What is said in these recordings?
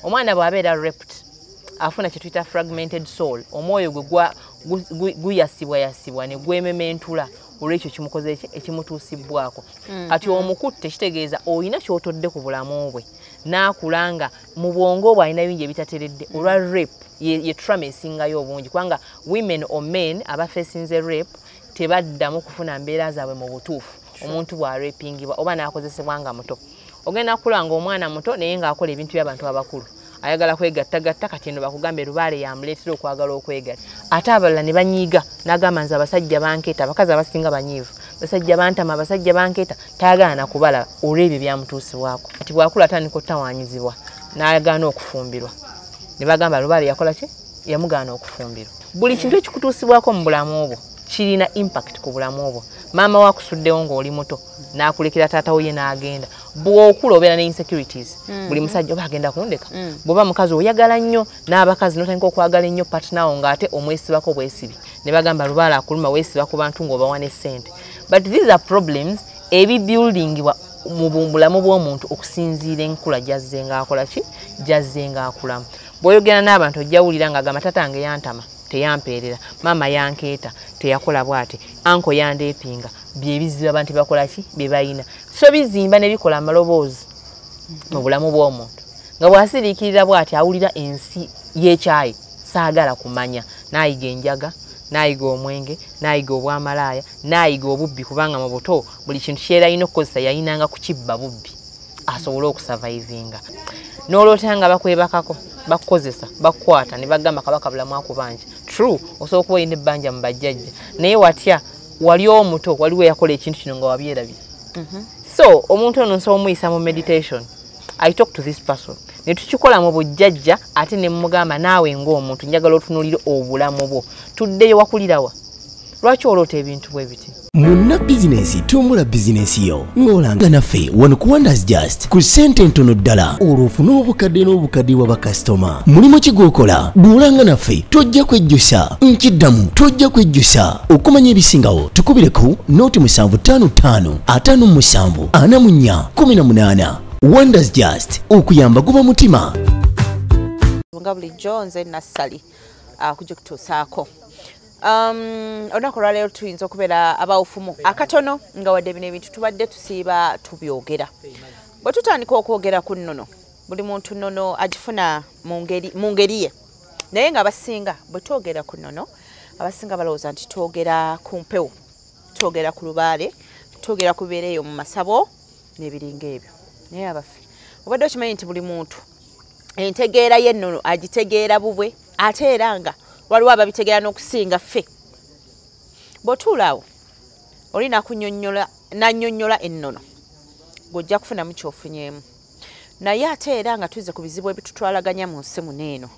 Omwana bw'abeera raped afuna kye tuyita fragmented soul, omwoyo gwe guyasibwa ne gwemementula olw'ekyo kimukoze ekimutuusibwako. Kati omukutte kitegeeza olina ky'otodde ku bulamu bwe n'akula nga mu bwongo bwe alina bingi ebitateredde olwa rape. Ye trauma esingayo obungi, kubanga women or men abafacinze rape tebaddamu kufuna mbeera zaabwe mu butuufu. Omuntu bw'arapingibwa oba n'akozesebwa nga muto, ogenda kukula nga omwana muto naye ng'akola ebintu by'abantu abakulu, ayagala kwegattagatta. Kati eno bakugambe lubaale yamuleetera okwagala okwegatta, ate abalala ne banyiiga n'agamba nze abasajja bankeeta, abakazi abasinga banyiivu, abasajja bantama, abasajja bankeeta, tayagala na kubalaba olw'ebyo byamutuusibwako. Kati bw'akula atandika ottawaanyizibwa n'agaana okufumbirwa, ne bagamba lubaale yakola ki, yamugaana okufumbirwa. Buli kintu ekikutuusibwako mu bulamu bwo kirina impact ku bulamu bwo. Maama wakusuddewo ng'oli muto n'akulekera taata wo ye n'agenda, bw'okula obeera ne insecurities. Buli musajja oba agenda kundeka. Bw'oba mukazi oyagala nnyo n'abakazi n'otandika okwagala ennyo partner wo ng'ate omwesibako bwesibi, ne bagamba lubaale akuluma, weesiba ku bantu ng'obawa ne ssente. But these are problems ebibuildingibwa mu bulamu bw'omuntu okusinziira enkula gy'azze ng'akola ki, gy'azze ng'akulamu. Bw'oyogera n'abantu ojja wulira ng'agamba tatange yantama, teyampeerera, maama yankeeta, teyakola bw'ati, uncle yandeepinga. Byebizibu abantu bakola ki bye balina, so bizimba ne bikola amaloboozi mu bulamu bw'omuntu nga bw'asiriikirira bw'ati awulira ensi y'ekyayi, saagala kumanya, n'ayiga enjaga, n'ayiga omwenge, n'ayiga obwamalaaya, n'ayiga obubbi, kubanga mu buto buli kintu kyera alina okukozesa yayinanga kukibba bubbi asobole okusurvivinga. N'oloota nga bakwebakako, bakukozesa, bakukwata ne bagamba kabaka bulamu akubanja. True, osobola okuba olina ebbanja mu bajjajja, naye watya wali omuto waliwo eyakola ekintu kino nga wabyerabye. So omuntu ono nsobola omuyisa mu meditation. I talk to this person ne tukikola mu bujjajja, ate ne mugamba naawe ng'omuntu njagala otunuulire obulamu bwo, tuddeyo wakulirawa, lwaki oloota ebintu bwe biti. Munna bizinensi, tumbula bizinensi yo ng'olanga naffe wano ku Wonders Just ku ssente ntono ddala, olwo ofune obukadde n'obukadde bwa bakasitoma. Mulimu ki gw'okola? Bw'olanga naffe tojja kwejjusa. Nkiddamu, tojja kwejjusa. Okumanya ebisingawo tukubire ku 0755 57 44 18. Wonders Just, okuyamba guba mutima. Nga bulijjo nze Nassali kujja kutuusaako. Olunaku olwaleero tuyinza okubeera abawufumu akatono, nga wadde bino ebintu tubadde tusiiba tubyogera. Bwe tutandika okwogera ku nnono, buli muntu nnono agifuna mu ngeri ye, naye nga abasinga bwe twogera ku nnono abasinga balowooza nti twogera ku mpewo, twogera ku lubaale, twogera ku bibeera eyo mu masabo n'ebiringa ebyo. Naye abaffe, obadde okimanyi nti buli muntu entegeera y'ennono agitegeera bubwe, ate era nga waliwo ababitegeera n'okusinga ffe. Bw'otuula awo oli nannyonnyola ennono, ng'ojja kufunamu ky'ofunyeemu. Naye ate era nga tuzze ku bizibu ebitutwalaganya mu nsi muno eno,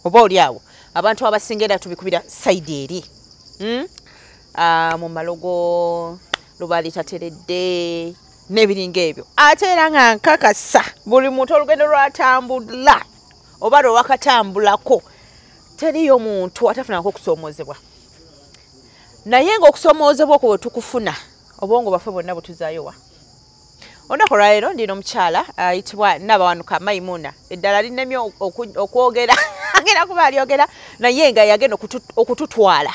oba oli awo abantu abasinga era tubikubira sayidi eri mu malogo, lubaale tateredde n'ebiringa ebyo. Ate era nga nkakasa buli muntu olugendo lwatambula oba lwewakatambulako teriyo muntu atafunako okusoomoozebwa, naye ng'okusoomoozebwa okwo bwe tukufuna obwongo bwaffe bwonna butuzaayo wa. Olunaku olwaleero ndina omukyala ayitibwa Nabawanuka Maimuna, eddala linnemye okwogera, agenda kuba alyogera, naye nga yagenda okututwala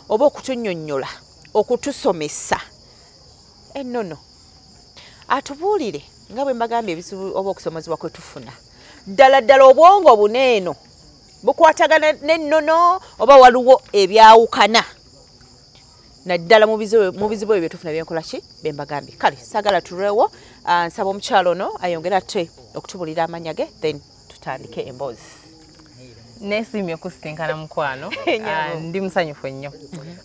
oba okutunnyonnyola, okutusomesa ennono, atubuulire nga bwe mbagambye ebizibu oba okusoomoozebwa kwe tufuna. Ddala ddala obwongo buno eno bukwatagana n'ennono oba waliwo ebyawukana naddala mu bizibu ebyo byetufuna byenkola ki bye mbagambye. Kale saagala tulwewo, nsaba omukyalo ono ayongere ate okutubulira amannya ge, then tutandike emboozi. Neesiimye okusisinkana mukwano, ndi musanyufu nnyo.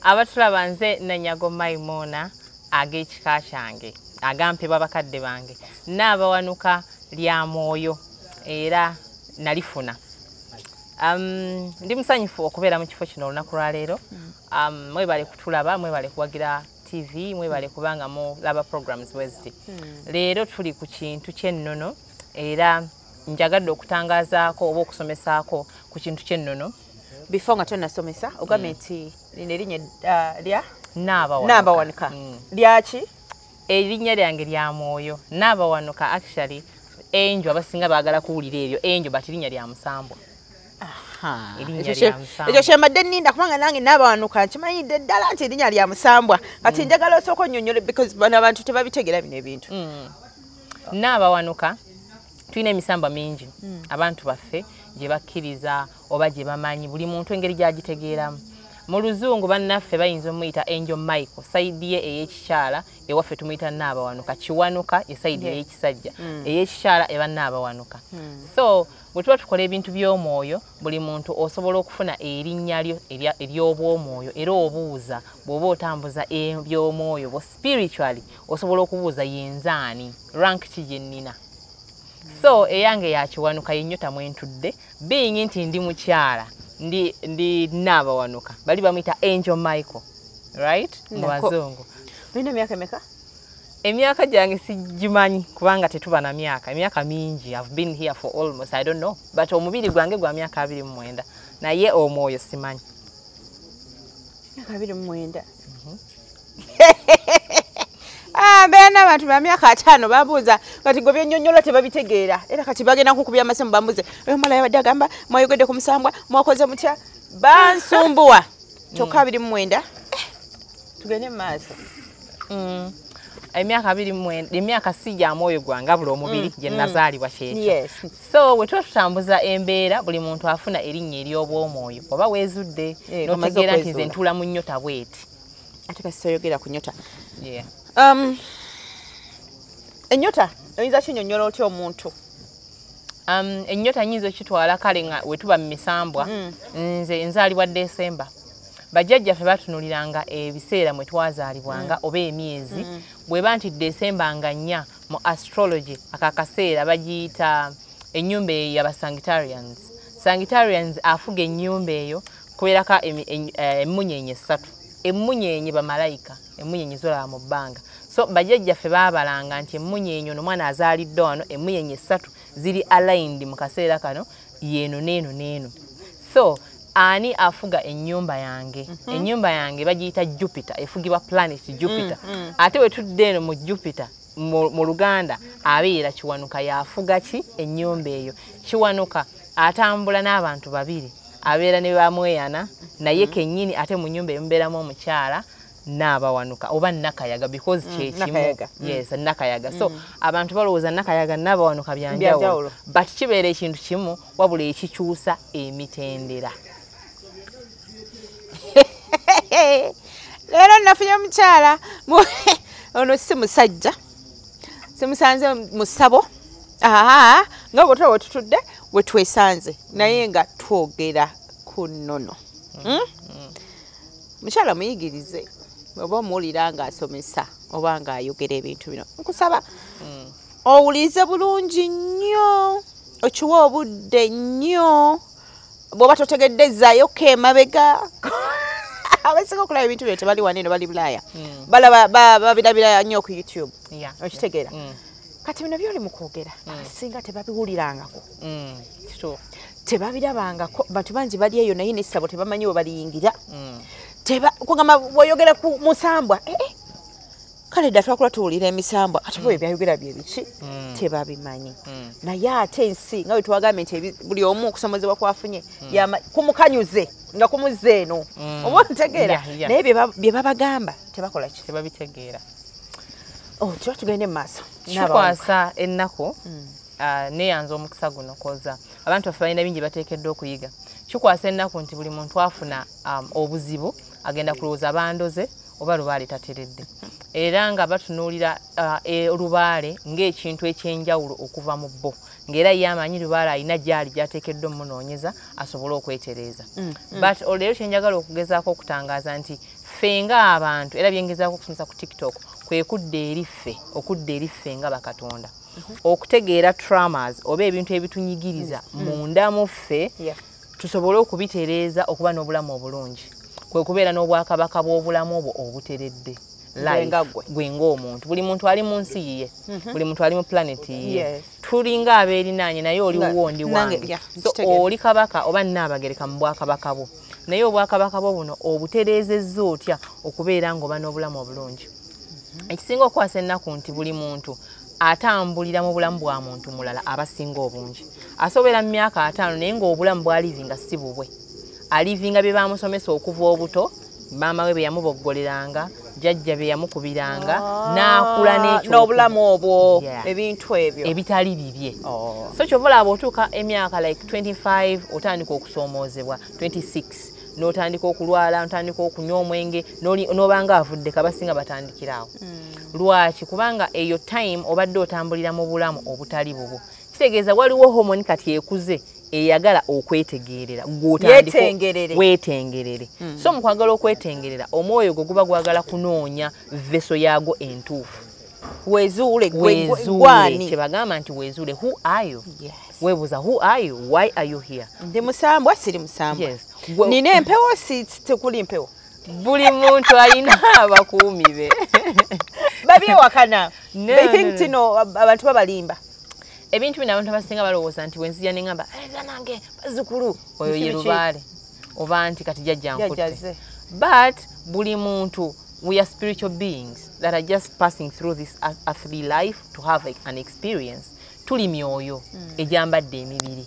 Abatulaba nze Nanyago Maimuna, ag'ekika kyange agampebwa bakadde bange, Naabawanuka lya mwoyo era nalifuna. Ndi musanyufu okubeera mu kifo kino olunaku lwaleero. Mwebale kutulaba, mwebale kuwagira TV, mwebale kubanga mulaba programs bwe ziti. Leero tuli ku kintu ky'ennono, era njagadde okutangazaako oba okusomesaako ku kintu ky'ennono. Before nga tonnasomesa, ogambye nti lino erinnya lya Naabawanuka. Lyaki? Erinnya lyange lya mwoyo Naabawanuka. Actually Angel abasinga baagala kuwulira eryo Angel, but linnya lya musambwa. Ekyo kyembadde nninda, kubanga nange Naabawanuka nkimanyidde ddala nti erinnya lya musambwa. Kati njagala osooka onnyonnyole, because bano abantu tebabitegeera bino ebintu. Naabawanuka, tulina emisambwa mingi abantu baffe gye bakkiriza oba gye bamanyi, buli muntu engeri gy'agitegeeramu. Mu Luzungu bannaffe bayinza omuyita Angel Michael, side ye ey'ekikyala. Ewaffe tumuyita Naabawanuka. Kiwanuka ye side ey'ekisajja, ey'ekikyala eba Naabawanuka. So bwe tuba tukola ebintu by'omwoyo, buli muntu osobola okufuna erinnya lyo ery'obwomwoyo, era obuuza bw'oba otambuza ebyomwoyo bwo spiritually, osobola okubuuza yenzaani, rank ki gye nnina. So eyange ya Kiwanuka, yennyota mwentudde, being nti ndi mukyala, ndi Naabawanuka, bali bamuyita Angel Michael, right, mu Bazungu. Olina emyaka emeka? Emyaka gyange sigimanyi kubanga tetuba na myaka, emyaka mingi. I've been here for almost, I don't know, but omubiri gwange gwa myaka 29, naye omwoyo simanyi. Myaka 29. Ah, mbeera n'abantu ba myaka 50 bambuuza kati gwe byennyonnyola tebabitegeera, era kati bagenda kukubya amasimu bambuuze, oyo omuwala yabadde agamba mwayogedde ku musambwa, mwakoze mutya, bansumbuwa. Kyokka 29. Tugende mu maaso. Emyaka 29, emyaka si gya mwoyo gwange, abula omubiri gye nazaalibwa kyekyo. So bwe tuba tutambuza embeera, buli muntu afuna erinnya ery'obwomwoyo oba weezudde n'otegeera nti nze ntuula mu nnyota bweti. Ate kasita oyogera ku nnyota. Ennyota oyinza kinnyonnyola otya omuntu? Ennyota nnyinza okitwala kale nga we tuba mu misambwa. Nze nzaalibwa Desemba. Bajjajjaffe batunuliranga ebiseera mwe twazaalibwanga oba emyezi. Bweba nti Desemba nga 4 mu astrology, akakaseera bagiyita ennyumba eyo yaba Sagittarians. Sagittarians afuga ennyumba eyo kubeerako emmunyenye 3. Emmunyenye bamalayika, emmunyenye zolaba mu bbanga. So bajjajjaffe baabalanga nti emmunyenye ono omwana azaaliddwa wano, emmunyenye 3 ziri aligned mu kaseera kano, yeeno neeno neeno. So ani afuga ennyumba yange? Ennyumba yange bagiyita Jupiter, efugibwa planet Jupiter. Ate we tudde eno mu Jupiter, mu Luganda abeera Kiwanuka, yafuga ki ennyumba eyo. Kiwanuka atambula n'abantu babiri, abeera ne bamweyana naye kennyini, ate mu nnyumba emubeeramu omukyala Naabawanuka oba Nakayaga, because kyekimu. Yes, Nakayaga. So abantu balowooza Nakayaga Naabawanuka byanjawulo, but kibeera ekintu kimu, wabula ekikyusa emitendera. Leero nafunye omukyala ono si musajja, simusanze mu ssabo, nga bwe tuba wetutudde we twesanze, naye nga twogera ku nnono. Mukyala muyigirize, oba omuwulira ng'asomesa oba ng'ayogera ebintu bino, nkusaba owulirize bulungi nnyo, okiwe obudde nnyo, bw'oba totegedde zzaayo ko emabega. Abasinga okulaba ebintu bino tebali wano eno, bali Bulaaya, balaba babirabira nnyo ku YouTube, okitegeera. Kati bino byoli mu kwogera abasinga tebabiwulirangako, tebabirabangako. Bantu bangi bali eyo naye n'essabo tebamanyi we baliyingira. Kugamba bw'oyogera ku musambwa, kale dda twakula tuwulira emisambwa, ate bwe byayogera bye biki tebabimanyi. Naye ate ensi nga bwe twagambye nti buli omu okusomozebwa kwafunye kumukanyuze nga kumuzza eno, oba ontegeera, naye bye babagamba tebakola ki, tebabitegeera. Oh, tuba tugende mu maaso. Kikwasa ennaku, neeyanza omukisa guno koza abantu baffe balina bingi bateekeddwa okuyiga. Kikwasa ennaku nti buli muntu afuna obuzibu agenda kulowooza bandoze oba lubaale tateredde, era nga batunuulira olubaale ng'ekintu ekyenjawulo okuva mu bo, ng'era ye amanyi lubaale alina gy'ali gy'ateekeddwa omunoonyeza asobole okwetereeza. But olero kyenjagala okugezaako okutangaaza nti ffe ng'abantu, era byengezaako okusomesa ku TikTok, kwe kudda eri ffe, okudda eri ffe nga bakatonda, okutegeera traumas oba ebintu ebitunyigiriza munda mu ffe, tusobole okubitereeza okuba n'obulamu obulungi, kwe kubeera n'obwakabaka bw'obulamu obwo obuteredde. Gwe ng'omuntu, buli muntu ali mu nsi yiye, buli muntu ali mu planet yiye, tulinga abeerinaanye, naye oli wuwo ndi wange. So oli kabaka oba Nnaabagereka mu bwakabaka bwo, naye obwakabaka bwo buno obutereezezza otya okubeera ng'oba n'obulamu obulungi. Ekisinga okukwasa ennaku nti buli muntu Atambulira mu bulamu bwa muntu mulala abasinga obungi. Asobeera mu myaka 5 naye ng'obulamu bw'alivinga si bubwe. Alivinga bye bamusomesa okuva obuto, maama we bye yamuboggoleranga, jjajja bye yamukubiranga, n'akula n'ekyo n'obulamu obwo, ebintu ebyo ebitali bibye. So kyova olaba otuuka emyaka like 25 otandika okusoomoozebwa, 26 n'otandika okulwala, n'otandika okunywa omwenge, n'obanga avudde kabasinga batandikira awo. Lwaki? Kubanga eyo time obadde otambulira mu bulamu obutali bubwo. Kitegeeza waliwo hormone kati ekuze eyagala okwetegerera, weetengerere. So mu kwagala okwetengerera, omwoyo gwo guba gwagala kunoonya veso yaago entuufu. Wezuule gwani. Kyebagamba nti wezuule, who are you? Yes. Weebuuza who are you? Why are you here? Ndi musambwa siri musambwa. Yes. Nina empewo si tekuli mpewo. Buli muntu alina abakuumi be. Babyewakana. They think tino abantu babalimba. Ebintu bino abantu abasinga balowooza nti wenzija ne ŋŋamba nange bazzukulu oyo ye lubaale oba nti kati jjajja nkutte. But buli muntu, we are spiritual beings that are just passing through this earthly life to have an experience. Tuli myoyo egyambadde emibiri.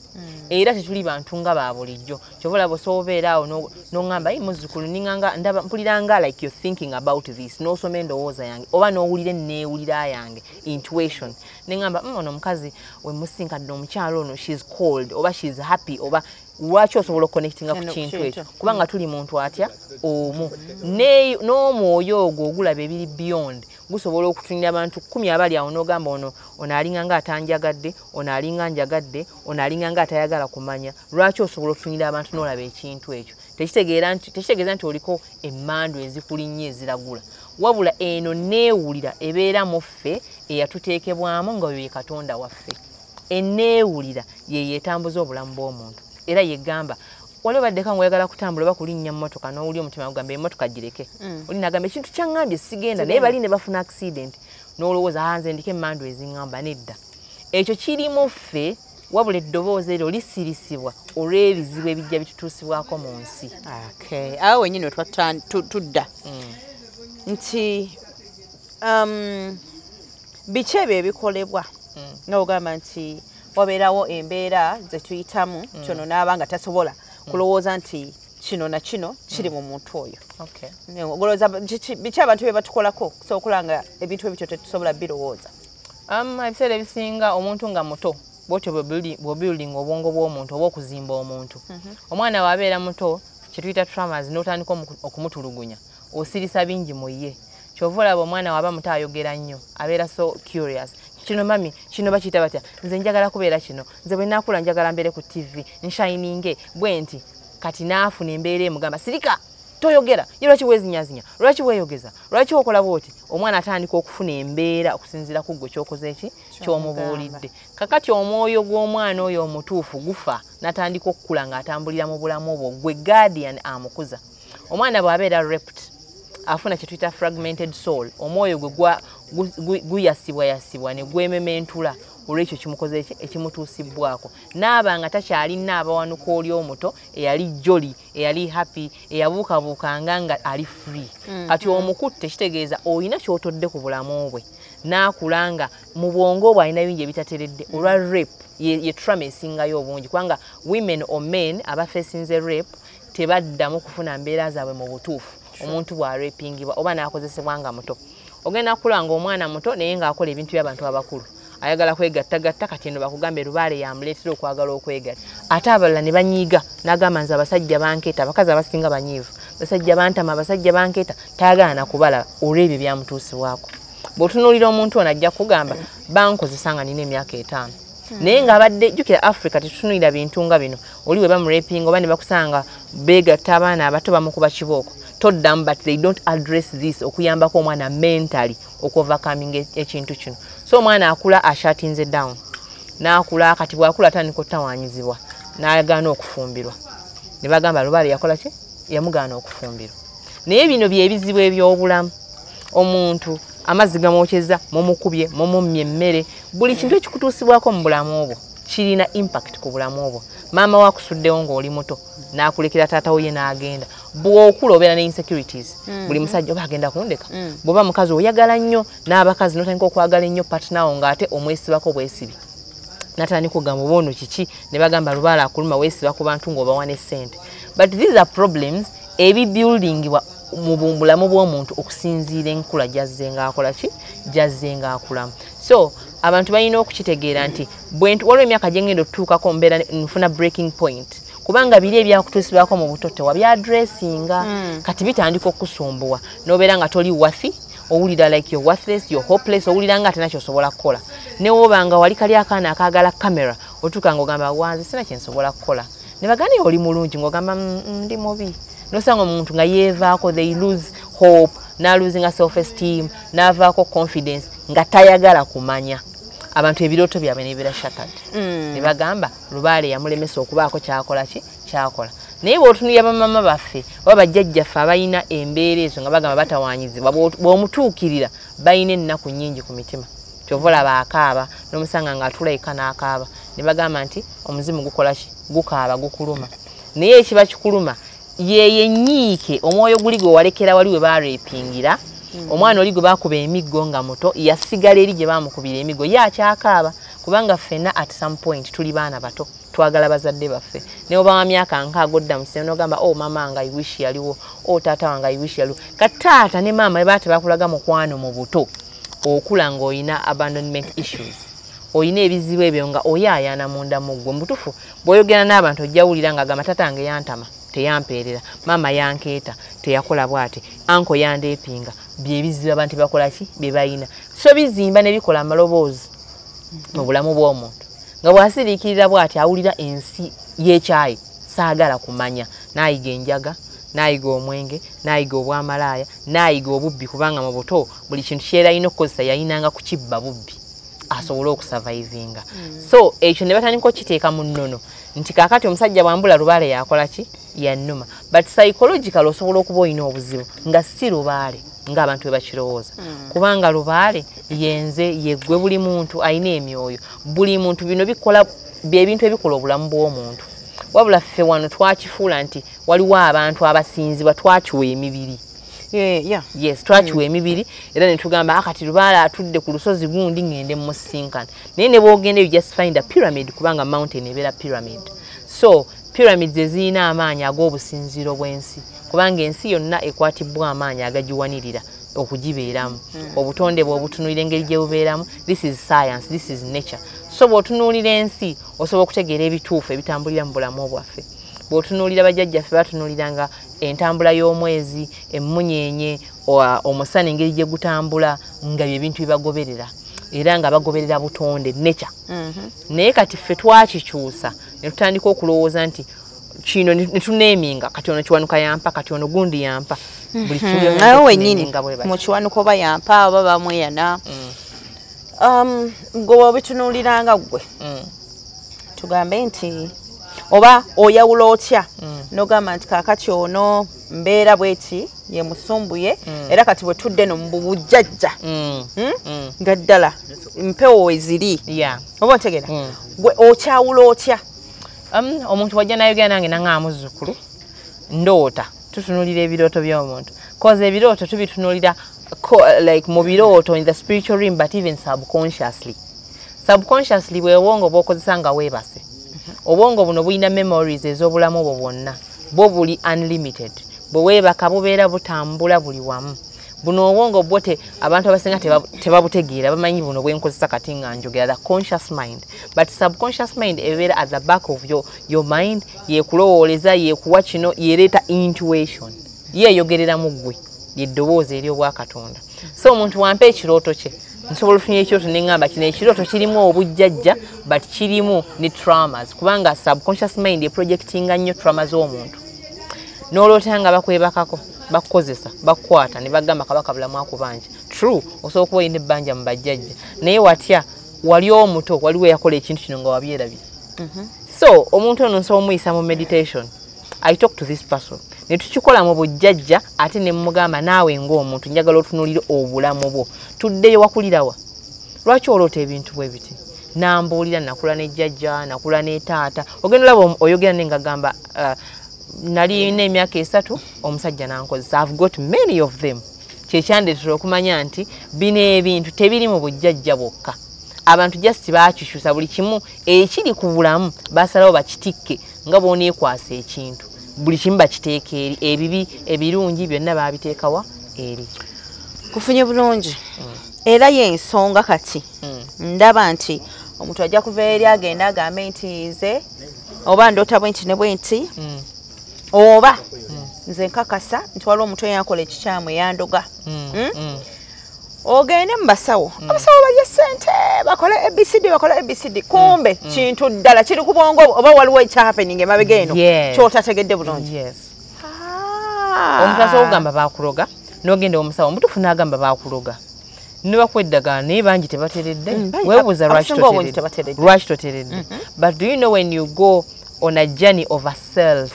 Era tetuli bantu nga ba bulijjo. Kyova olaba osobola obeera awo n'oŋŋamba ayi muzzukulu ninganga ndaba mpulira nga like you're thinking about this, n'osoma endowooza yange oba n'owulira enneewulira yange, intuition. Ne ŋŋamba ono omukazi we musinkadde omukyala ono she's cold oba she's happy oba lwaki osobola okuconnectinga ku kintu ekyo kubanga tuli muntu atya omu. N'omwoyo ogwo ogulaba ebiri beyond gusobola okutunira abantu 10 abali awo n'ogamba ono ono alinga nga atanjagadde, ono alinga njagadde, ono alinga nga atayagala kumanya. Lwaki osobola okutunira abantu n'olaba ekintu ekyo? Tekitegeeza nti oliko emmandu ezikulinnya eziragula, wabula eno neewulira ebeera mu ffe eyatuteekebwamu nga oyo ye Katonda waffe. Enneewulira ye yeetambuza obulamu bw'omuntu. Era yegamba wali obaddeko ng'oyagala kutambula oba kulinnya mmotoka n'owulira omutima gugamba emmotoka gireke, oli n'agamba ekintu kyaŋŋambye sigenda, naye bali ne bafuna accident n'olowooza nze ndiko emmandu eziŋŋamba. Nedda, ekyo kiri mu ffe, wabula eddoboozi eryo lisirisibwa olw'ebizibu ebijja bitutuusibwako mu nsi. Awo wennyini tudda nti biki ebyo ebikolebwa nga ogamba nti wabeerawo embeera ze tuyitamu kyono n'aba nga tasobola kulowooza nti kino na kino kiri mu muntu oyo. Olowooza biki abantu bye batukolako okusobola okulaba nga ebintu ebyo tetusobola birowooza? Ebiseera ebisinga omuntu nga muto bwotyo bw'obuildinga obwongo bw'omuntu oba okuzimba omuntu. Omwana bw'abeera muto kye tuyita traumas n'otandika okumutulugunya, osirisa bingi mu ye. Kyova olaba omwana waba muto ayogera nnyo, abeera so curious. Kino mami, kino bakiyita batya? Nze njagala kubeera kino, nze bwe naakula njagala mbeere ku TV, nshininge bwe nti. Kati naafuna embeera emugamba sirika, toyogera, ye lwaki weezinyazinya, lwaki weeyogeza, lwaki okola bw'oti? Omwana atandika okufuna embeera okusinziira ku ggwe ky'okoze ki ky'omubuulidde. Kakati omwoyo gw'omwana oyo omutuufu gufa n'atandika okukula ng'atambulira mu bulamu obwo, gwe guardian amukuza. Omwana bw'abeera raped afuna kye tuyita fragmented soul, omwoyo gwe guyasibwayasibwa ne gwemementula olw'ekyo kimukoze ekimutuusibwako. N'aba nga takyalina abawanuka oli omuto eyali jolly, eyali happy, eyabuukabuukanga nga ali free. Kati omukutte kitegeeza olina ky'otodde ku bulamu bwe, n'akula nga mu bwongo bwe alina bingi ebitateredde olwa rape. Ye trauma esingayo obungi, kubanga women or men abafeesinze rape tebaddamu kufuna mbeera zaabwe mu butuufu. Omuntu bw'arapingibwa oba n'akozesebwa nga muto, ogenda kukula ng'omwana muto naye ng'akola ebintu by'abantu abakulu, ayagala kwegattagatta. Kati eno bakugambe lubaale yamuleetera okwagala okwegatta, ate abalala ne banyiiga n'agamba nze abasajja bankeeta, abakazi abasinga banyiivu, abasajja bantama, abasajja bankeeta, tayagala na kubalaba olw'ebyo byamutuusibwako. Bw'otunuulira omuntu ono ajja kugamba bankozesa nga nina emyaka 5, naye ng'abadde jjukira Africa tetutunuulira bintu nga bino. Oli we bamurapinga oba ne bakusanga beegatta abaana abato bamukuba kibooko, toddamu, but they don't address this okuyambako omwana mentally okuovercoming ekintu kino. So omwana akula ashatinze down, n'akula kati bw'akula atandika ottawaanyizibwa n'agaana okufumbirwa, ne bagamba lubaale yakola ki, yamugaana okufumbirwa. Naye bino by'ebizibu eby'obulamu. Omuntu amazzi gamwokyeza, mumukubye, mumummye emmere, buli kintu ekikutuusibwako mu bulamu obwo kirina impact ku bulamu obwo. Maama wakusuddewo ng'oli muto n'akulekera taata wo ye n'agenda, Bw'okula obeera ne insecurities. Buli musajja oba agenda kundeka. Bw'oba mukazi oyagala nnyo n'abakazi n'otandika okwagala ennyo partner wo ng'ate omwesibako bwesibi. Natandika okugamba oba ono kiki, ne bagamba lubaale akuluma weesiba ku bantu ng'obawa ne ssente. But these are problems ebibuildingibwa mu bulamu bw'omuntu okusinziira enkula gy'azze ng'akola ki, gy'azze ng'akulamu. So abantu balina okukitegeera nti waliwo emyaka gye ngenda okutuukako mbeera nfuna breaking point, kubanga biri ebyakutuusibwako mu buto tewabyadressinga. Kati bitandika okusumbuwa n'obeera nga toli worthy, owulira like you're worthless, you're hopeless, owulira nga tena kyosobola kukola. Ne woba nga wali kali akaana akaagala kamera, otuuka ng'ogamba wanze sina kye nsobola kukola. Ne bagamba oli mulungi, ng'ogamba ndi mubi. Nosanga omuntu nga yeevaako, they lose hope, n'alosinga self esteem, n'avaako confidence, nga tayagala kumanya. Abantu ebirooto byabwe ne bibeera shattered. Ne bagamba lubaale yamulemesa okubaako kyakola ki kyakola. Naye bw'otunuulira bamama baffe oba bajjajjaffe abalina embeera ezo nga bagamba batawaanyizibwa, bw'omutuukirira balina ennaku nnyingi ku mitima. Kyova olaba akaaba, n'omusanga ng'atula eka n'akaaba. Ne bagamba nti omuzimu gukola ki, gukaaba, gukuluma. Naye ekiba kikuluma ye yenyiike omwoyo guli gwe walekera wali we baarepingira. Omwana oli gwe baakuba emiggo nga muto yasigala eri gye baamukubira emiggo, ye akyakaaba. Kubanga ffenna at some point tuli baana bato, twagala bazadde baffe. Ne oba wa myaka 60 odda mu ssomero n'ogamba, oh mama wange I wish yaliwo, oh taata wange I wish yaliwo. Kati taata ne maama bwe baba tebakulaga mukwano mu buto, okula ng'olina abandonment issues, olina ebizibu ebyo nga oyaayaana munda mu ggwe. Mubutuufu bw'oyogera n'abantu ojja wulira ng'agamba taata wange yantama, teyampeerera, maama yankeeta, teyakola bw'ati, uncle yandeepinga. Byebizibu abantu bakola ki bye balina. So bizimba ne bikola amaloboozi mu bulamu bw'omuntu nga bw'asiriikirira bw'ati awulira ensi y'ekyayi, saagala kumanya. N'ayiga enjaga, n'ayiga omwenge, n'ayiga obwamalaaya, n'ayiga obubbi, kubanga mu buto buli kintu kyera alina okukozesa yayinanga kukibba bubbi asobole okusurvivinga. So ekyo ne batandika okukiteeka mu nnono nti kaakati omusajja bwambula lubaale yakola ki, yannuma. But psychological osobola okuba olina obuzibu nga si lubaale ng'abantu bwe bakirowooza. Kubanga lubaale yenze, yeggwe, buli muntu alina emyoyo, buli muntu bino bikola byebintu ebikola obulamu bw'omuntu. Wabula ffe wano twakifuula nti waliwo abantu abasinzibwa, twakiwa emibiri. Yes, twakiwa emibiri era ne tugamba akati lubaale atudde ku lusozi gundi ŋŋende musisinkana. Naye ne bw'ogenda you just find a pyramid, kubanga mountain ebeera pyramid. So pyramids ezirina amaanyi ag'obusinziiro bw'ensi, kubanga ensi yonna ekwatibwa amaanyi agagiwanirira okugibeeramu. Obutonde bw'obutunuulira engeri gye bubeeramu, this is science, this is nature. So bw'otunuulira ensi osobola okutegeera ebituufu ebitambulira mu bulamu bwaffe. Bw'otunuulira bajjajjaffe batunuuliranga entambula y'omwezi, emmunyeenye, omusana engeri gye gutambula, nga bye bintu bye bagoberera, era nga bagoberera butonde, nature. Naye kati ffe twakikyusa ne tutandika okulowooza nti kino ne tuneeminga, kati ono Kiwanuka yampa, kati ono gundi yampa, buli kintu. Nawe wennyini nga bwe batyo. Mu Kiwanuka oba yampa oba bamweyana. Gwe wabitunuuliranga ggwe, tugambe nti oba oyawula otya nogamba nti kaakati ono mbeera bweti ye musumbuye, era kati bwe tudde no mu bujjajja nga ddala mpewo weziri, oba otegera, gwe okyawula otya? Omuntu wajja nayogera nange naŋŋamba muzzukulu ndoota, tutunulira ebirooto by'omuntu, cause ebirooto tubitunuulira like mu birooto in the spiritual realm, but even subconsciously. Subconsciously bwe bwongo bw'okozesa nga weebase. Obwongo buno bulina memories ez'obulamu bwo bwonna, bwo buli unlimited. Bwe weebaka bubeera butambula buli wamu. Buno obwongo bwo abantu abasinga tebabutegeera, bamanyi buno bwenkozesa kati nga njogera, the conscious mind, but subconscious mind ebeera at the back of your mind, yekulowooleza, yekuwa kino, yereeta intuition, yeeyogerera mu ggwe, yeddoboozi ery'obwakatonda. So omuntu wampa ekirooto kye, nsobola ofunye ekirooto neŋŋamba kino ekirooto kirimu obujjajja, but kirimu ne traumas, kubanga subconscious mind eprojectinga nnyo trauma z'omuntu. N'oloota nga bakwebakako, bakukozesa, bakukwata ne bagamba kabaka bulamu akubanja. True, osobola okuba olina ebbanja mu bajjajja, naye watya wali omuto waliwo eyakola ekintu kino nga wabyerabira. So omuntu ono nsobola omuyisa mu meditation. I talk to this person ne tukikola mu bujjajja, ate ne mugamba naawe ng'omuntu njagala otunuulire obulamu bwo, tuddeyo wakulirawa, lwaki oloota ebintu bwe biti? Nambuulira nakula ne jjajja, nakula ne taata. Ogenda olaba oyogera ne ngagamba Nali n'emyaka 3 omusajja nankozesa. I've got many of them. Kyekyandeetera okumanya nti bino ebintu tebiri mu bujjajja bwokka. Abantu just bakikyusa buli kimu ekiri ku bulamu basalawo bakitikke nga bw'oneekwasa ekintu. Buli kimu bakiteeka eri, ebibi ebirungi byonna babiteekawa eri. Kufunye bulungi. Era y'ensonga kati ndaba nti omuntu ajja kuva eri agenda agambe nti nze oba ndoota bwe nti ne bwe nti oba nze nkakasa nti waliwo omuntu eyankola ekikyamu eyandoga. Ogende mu basawo, abasawo balye ssente bakole ABCD bakole ABCD, kumbe kintu ddala kiri ku bwongo oba waliwo ekyahappening emabega eno ky'otategedde bulungi. Omuntu asobola okugamba baakuloga n'ogenda omusawo omutuufu n'agamba baakuloga ne bakuwa eddagala naye bangi tebateredde. Weebuuza lwaki toteredde. But do you know when you go on a journey of a self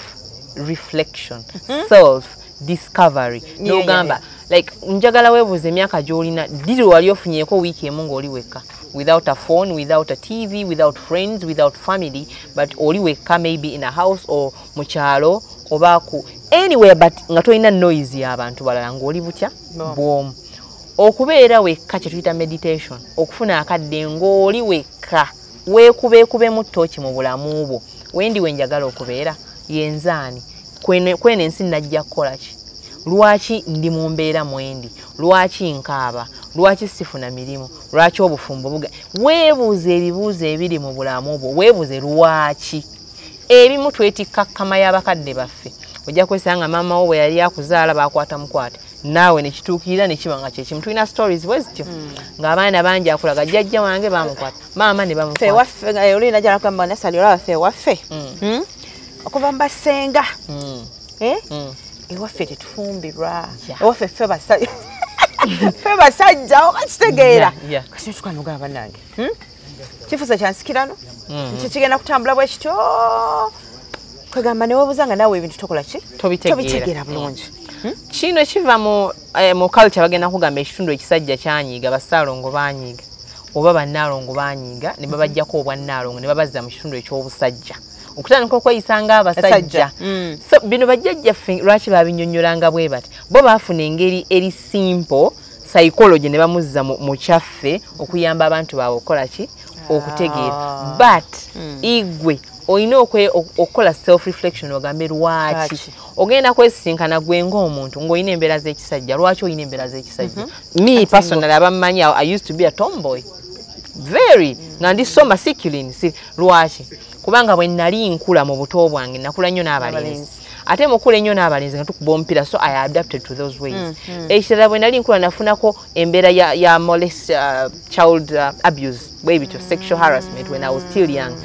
reflection, self discovery, n'ogamba like njagala weebuuze emyaka gy'olina ddi wali ofunyeeko wiiki emu ng'oli wekka without a phone, without a TV, without friends, without family, but oli wekka maybe in a house or mu kyalo oba ku anywhere, but nga tolina noise y'abantu balala ng'oli butya bw'omu. Okubeera wekka kye tuyita meditation, okufuna akadde ng'oli wekka weekubeekubemu ttooki mu bulamu bwo. Wendi we njagala okubeera yenzaani, kwene ensi najja kukola ki, lwaki ndi mu mbeera mwendi, lwaki nkaaba, lwaki sifuna mirimu, lwaki obufumbo buga. Weebuuze ebibuuzo ebiri mu bulamu bwo, weebuuze lwaki. Ebimu twetikka kkama y'abakadde baffe. Ojja kwesanga maama wo bwe yali akuzaala baakwata mukwate, naawe ne kituukirira ne kiba nga kyekimu. Tulina stories bwe zityo ng'abaana bangi akulaga jjajja wange baamukwata, maama ne bamukwata. Ffe waffe oli najja nakugamba Nasali olaba ffe waffe okuva mu basenga ewaffe tetufumbirwa, ewaffe ffe basajja oba kitegeera. Kasi tukano gaba bannange kifusa kyansikirano kikigenda kutambula bwe kityo kwegamba ne weebuuza nga naawe ebintu tokola ki tobitegeera bulungi. Kino kiva mu culture. Bagenda kugamba ekitundu ekisajja kyanyiiga, bassaalongo banyiiga oba bannaalongo banyiiga ne babaggyako obwannaalongo ne babazza mu kitundu eky'obusajja okutandika okweyisa ng'abasajja. So bino bajjajjaffe lwaki babinnyonnyolanga bwe bati? Bo baafuna engeri eri simple psychology ne bamuzza mu kyaffe okuyamba abantu baabwe okukola ki, okutegeera. But igwe olina okukola self reflection ogambe lwaki ogenda kwesisinkana gwe ng'omuntu ng'olina embeera z'ekisajja. Lwaki olina embeera z'ekisajja? Me personally abammanyi, I used to be a tomboy very, nga ndi so masculine. Si lwaki? Kubanga bwe nali nkula mu buto bwange nakula nnyo n'abalenzi, ate mukula ennyo n'abalenzi nga tukuba omupiira, so I adapted to those ways. Ekirala bwe nali nkula nafunako embeera ya molest, child abuse bwe bityo, sexual harassment when I was still young.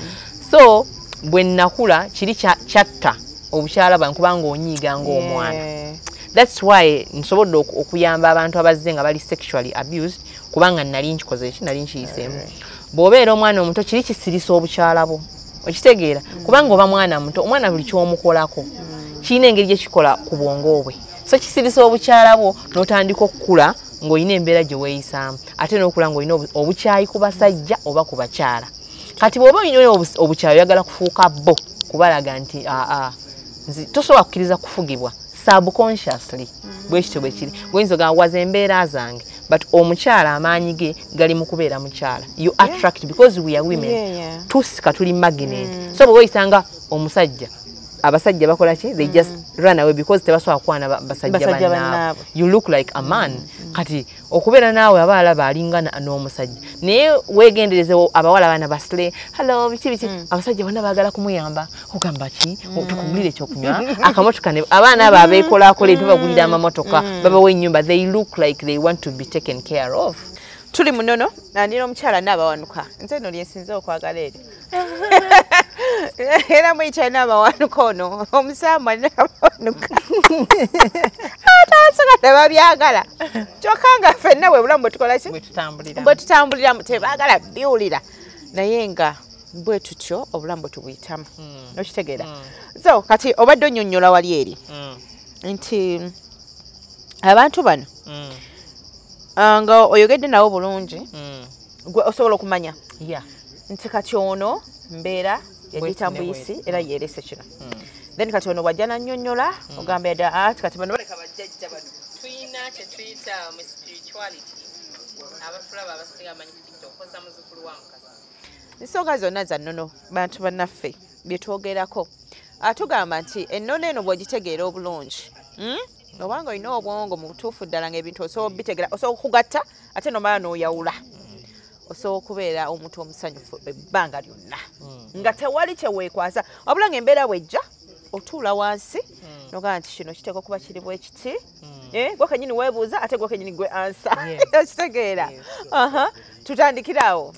So bwe nakula kiri kyatta obukyala bwange kubanga onyiiga ng'omwana. That's why nsobodde okuyamba abantu abazze nga bali sexually abused, kubanga nali nkikoze ki, nali nkiyiseemu. Bw'obeera omwana omuto kiri kisirisa obukyala bwo, okitegeera, kubanga oba mwana muto, omwana buli ky'omukolako kirina engeri gye kikola ku bwongo bwe. So kisirisa obukyala bwo n'otandika okukula ng'olina embeera gye weeyisaamu, ate n'okula ng'olina obukyayi ku basajja oba ku bakyala. Kati bw'oba olina obukyayi oyagala kufuuka bo kubalaga nti aa tosobola kukkiriza kufugibwa subconsciously. Bwe kityo bwe kiri. Bw'oyinza ogamba waza embeera zange, but omukyala amaanyi ge gali mu kubeera mukyala. You attract because we are women. Tusika tuli magnet. So bwe weeyisanga omusajja, abasajja bakola ki? They just run away because tebasobola kukwana basajja bannaabwe. You look like a man. Kati okubeera naawe aba alaba alinga n'omusajja, naye weegendereze abawala baana basle hello biki biki, abasajja bonna baagala kumuyamba. Ogamba ki, tukugulire ekyokunywa, akamotoka. Abaana abo abeekolakola ebyo bagulira amamotoka, babawa ennyumba, they look like they want to be taken care of. Tuli munono nina omukyala Naabawanuka, nze nno lyensinze okwagala eryo era muyita Naabawanuka ono omusambwa Naabawanuka atasoka tebabyagala, kyokka nga ffenna bwe bulamu bwe tukola ki bwe tutambuliramu tebaagala biwulira, naye nga bwe tutyo obulamu bwe tubuyitamu okitegeera. So kati obadde onnyonnyola wali eri nti abantu bano nga oyogedde nabo bulungi, gwe osobola okumanya nti kati ono mbeera yagiyita mbuyisi era yeerese kino. Then kati ono wajja nannyonnyola ogamba dda ati kati bano baleka bajjajja bano. Tuyina kye tuyita mu spirituality, abatulaba abasinga amanyi ku TikTok, koza muzzukulu wa Mukasa. Ensonga zonna za nnono, bantu bannaffe, bye twogerako. Atugamba nti ennono eno bw'ogitegeera obulungi, obanga olina obwongo mu butuufu ddala ng'ebintu osobola obitegeera, osobola okugatta ate nomala n'oyawula, osobola okubeera omuntu omusanyufu ebbanga lyonna nga tewali kye weekwasa, wabula ng'embeera bw'ejja otuula wansi nogamba nti kino kiteekwa kuba kiri bwe kiti. Gwe kennyini weebuuza ate gwe kennyini gwe ansa. Okitegeera? Tutandikire awo.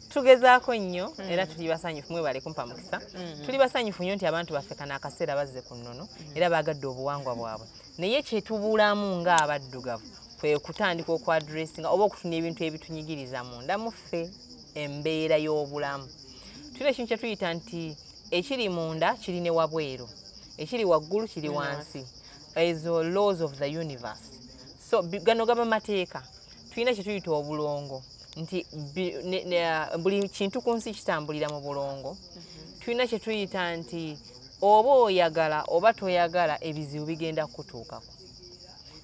Tugezaako nnyo era tuli basanyufu, mwebale kumpa mukisa. Tuli basanyufu nnyo nti abantu baffe kano akaseera bazze ku nnono era baagadde obuwangwa bwabwe, naye kyetubulamu ng'abaddugavu kwe kutandika okwadressinga oba okufuna ebintu ebitunyigiriza munda muffe, embeera y'obulamu. Tulina ekintu kye tuyita nti ekiri munda kiri ne wabweru, ekiri waggulu kiri wansi. Ezo laws of the universe. So gano gaba mateeka. Tulina kye tuyita obulongo nti buli kintu ku nsi kitambulira mu bulongo. Tulina kye tuyita nti oba oyagala oba toyagala ebizibu bigenda kukutuukako.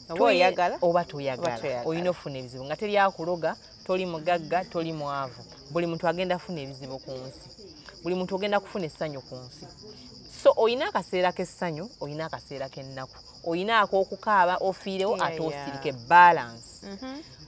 Oba oyagala oba toyagala olina okufuna ebizibu, nga teri akuloga, toli mugagga, toli mwavu. Buli muntu agenda kufuna ebizibu ku nsi, buli muntu ogenda kufuna essanyu ku nsi. So olina akaseera k'essanyu, olina akaseera k'ennaku, olina ak'okukaaba ofiirewo ate osirike, balance.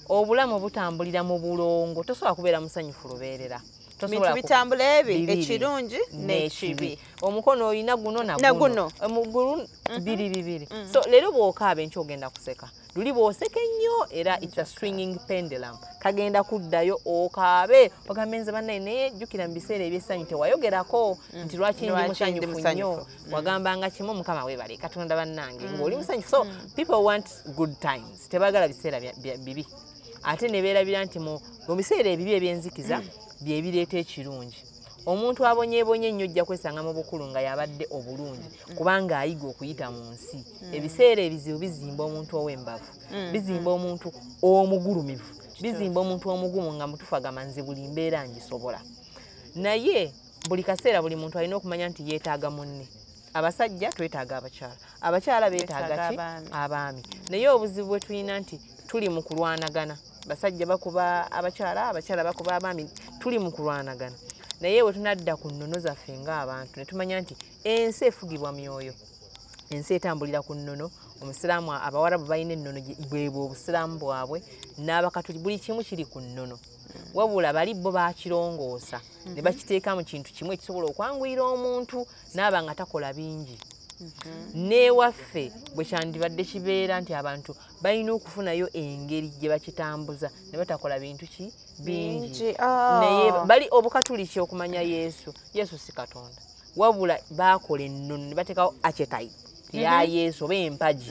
Obulamu butambulira mu bulongo, tosobola kubeera musanyufu lubeerera. Bintu bitambula ebi, ekirungi n'ekibi. Omukono olina guno na guno, omugulu biri bibiri. So leero bw'okaaba enkya ogenda kuseka, luli bw'oseka ennyo era it's a swinging pendulum, kagenda kuddayo okaabe ogambe nze bannaye, naye jjukira mu biseera eby'essanyu tewayogerako nti lwaki ndi musanyufu nnyo, wagambanga kimu Mukama weebale Katonda bannange ng'oli musanyufu. So people want good times, tebaagala biseera bibi, ate ne beerabira nti mu biseera ebibi ebyenzikiza byebireeta ekirungi. Omuntu abonyeebonye ennyo ojja kwesanga mu bukulu nga yabadde obulungi, kubanga ayiga okuyita mu nsi. Ebiseera ebizibu bizimba omuntu ow'embavu, bizimba omuntu omugulumivu, bizimba omuntu omugumu nga mutuufu agamba nze buli mbeera ngisobola. Naye buli kaseera buli muntu alina okumanya nti yeetaaga munne. Abasajja twetaaga abakyala, abakyala beetaaga ki? Abaami. Naye obuzibu bwe tulina nti tuli mu kulwanagana, basajja bakuba abakyala, abakyala bakuba abaami, tuli mu kulwanagana. Naye we tunadda ku nnono zaffe ng'abantu ne tumanya nti ensi efugibwa myoyo, ensi etambulira ku nnono. Omusiraamu, abawarabu balina ennono, bwebwe obusiraamu bwabwe, n'abakatuli, buli kimu kiri ku nnono. Wabula bali bo bakirongoosa ne bakiteeka mu kintu kimu ekisobola okwanguyira omuntu n'aba nga takola bingi. N'ewaffe bwe kyandibadde kibeera nti abantu balina okufunayo engeri gye bakitambuza ne batakola bintu ki bingi. Naye bali obukatuliki okumanya Yesu, Yesu si Katonda, wabula baakola ennono ne bateekawo archetype ya Yesu oba empagi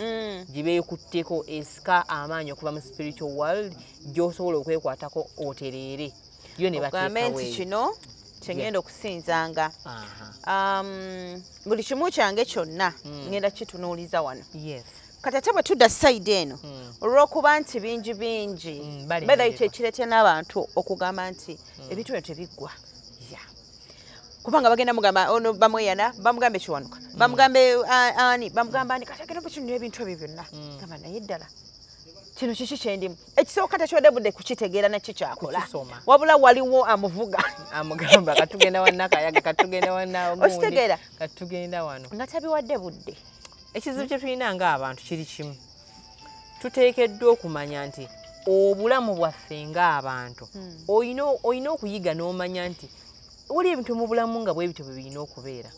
gye beekutteko esika amaanyi okuva mu spiritual world gy'osobola okwekwatako otereere yo ne bateekawo nti kino kyengenda okusinzanga buli kimu kyange kyonna ngenda kitunuuliza wano. Kati ate bwe tudda side eno, olw'okuba nti bingi bingi beera ekyo ekireetera n'abantu okugamba nti ebintu bino tebiggwa, kubanga bagenda mugamba ono bamweyana, bamugambe Kiwanuka, bamugambe ani, bamugamba ani, kati agenda bukinira ebintu ebyo byonna, gamba naye ddala kino kiki kyendimu. Ekisooka takiwadde budde kukitegeera naki kyakola, wabula waliwo amuvuga amugamba katugenda wannakayaga, katugenda wanna, okitegeera, katugenda wano, nga tabiwadde budde. Ekizibu kye tulina ng'abantu kiri kimu, tuteekeddwa okumanya nti obulamu bwaffe ng'abantu olina okuyiga n'omanya nti wali ebintu mu bulamu nga bwe bityo bwe birina okubeera.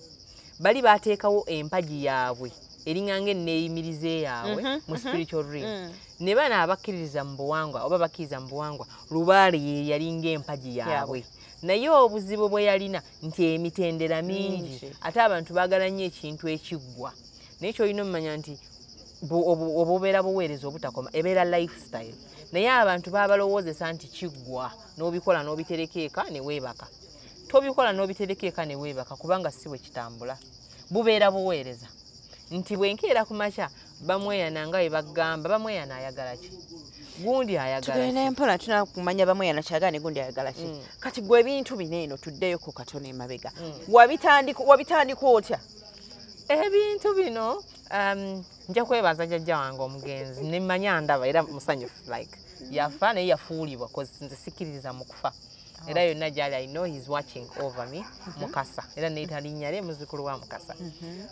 Bali baateekawo empagi yaabwe eringa ng'enneeyimirize yaabwe mu spiritual realm. Ne bano abakkiririza mu buwangwa oba bakkiriza mu buwangwa, lubaale ye yalinga empagi yaabwe. Naye obuzibu bwe yalina nti emitendera mingi, ate abantu baagala nnyo ekintu ekiggwa. Naye ky'olina okumanya nti obubeera buweereza obutakoma, ebeera lifestyle. Naye abantu babalowoozesa nti kiggwa, n'obikola n'obitereka eka ne weebaka. Tobikola n'obitereka eka ne weebaka, kubanga si bwe kitambula. Bubeera buweereza nti bwe nkeera ku makya bamweyana nga bwe bagamba, bamweyana ayagala ki, gundi ayagala ki. Tugenda mpola tunakumanya bamweyana kyagala ne gundi ayagala ki. Kati gwe ebintu bino eno tuddeyoko katono emabega, wabitandika otya? Ebintu bino nja kwebaza jjajja wange omugenzi, nemmanya ndaba era musanyufu, like yafa naye yafuulibwa, 'cause nze sikkiririza mu kufa. Era yonna gyali, I know he's watching over me. Mukasa, era neyita linnya lye, muzzukulu wa Mukasa.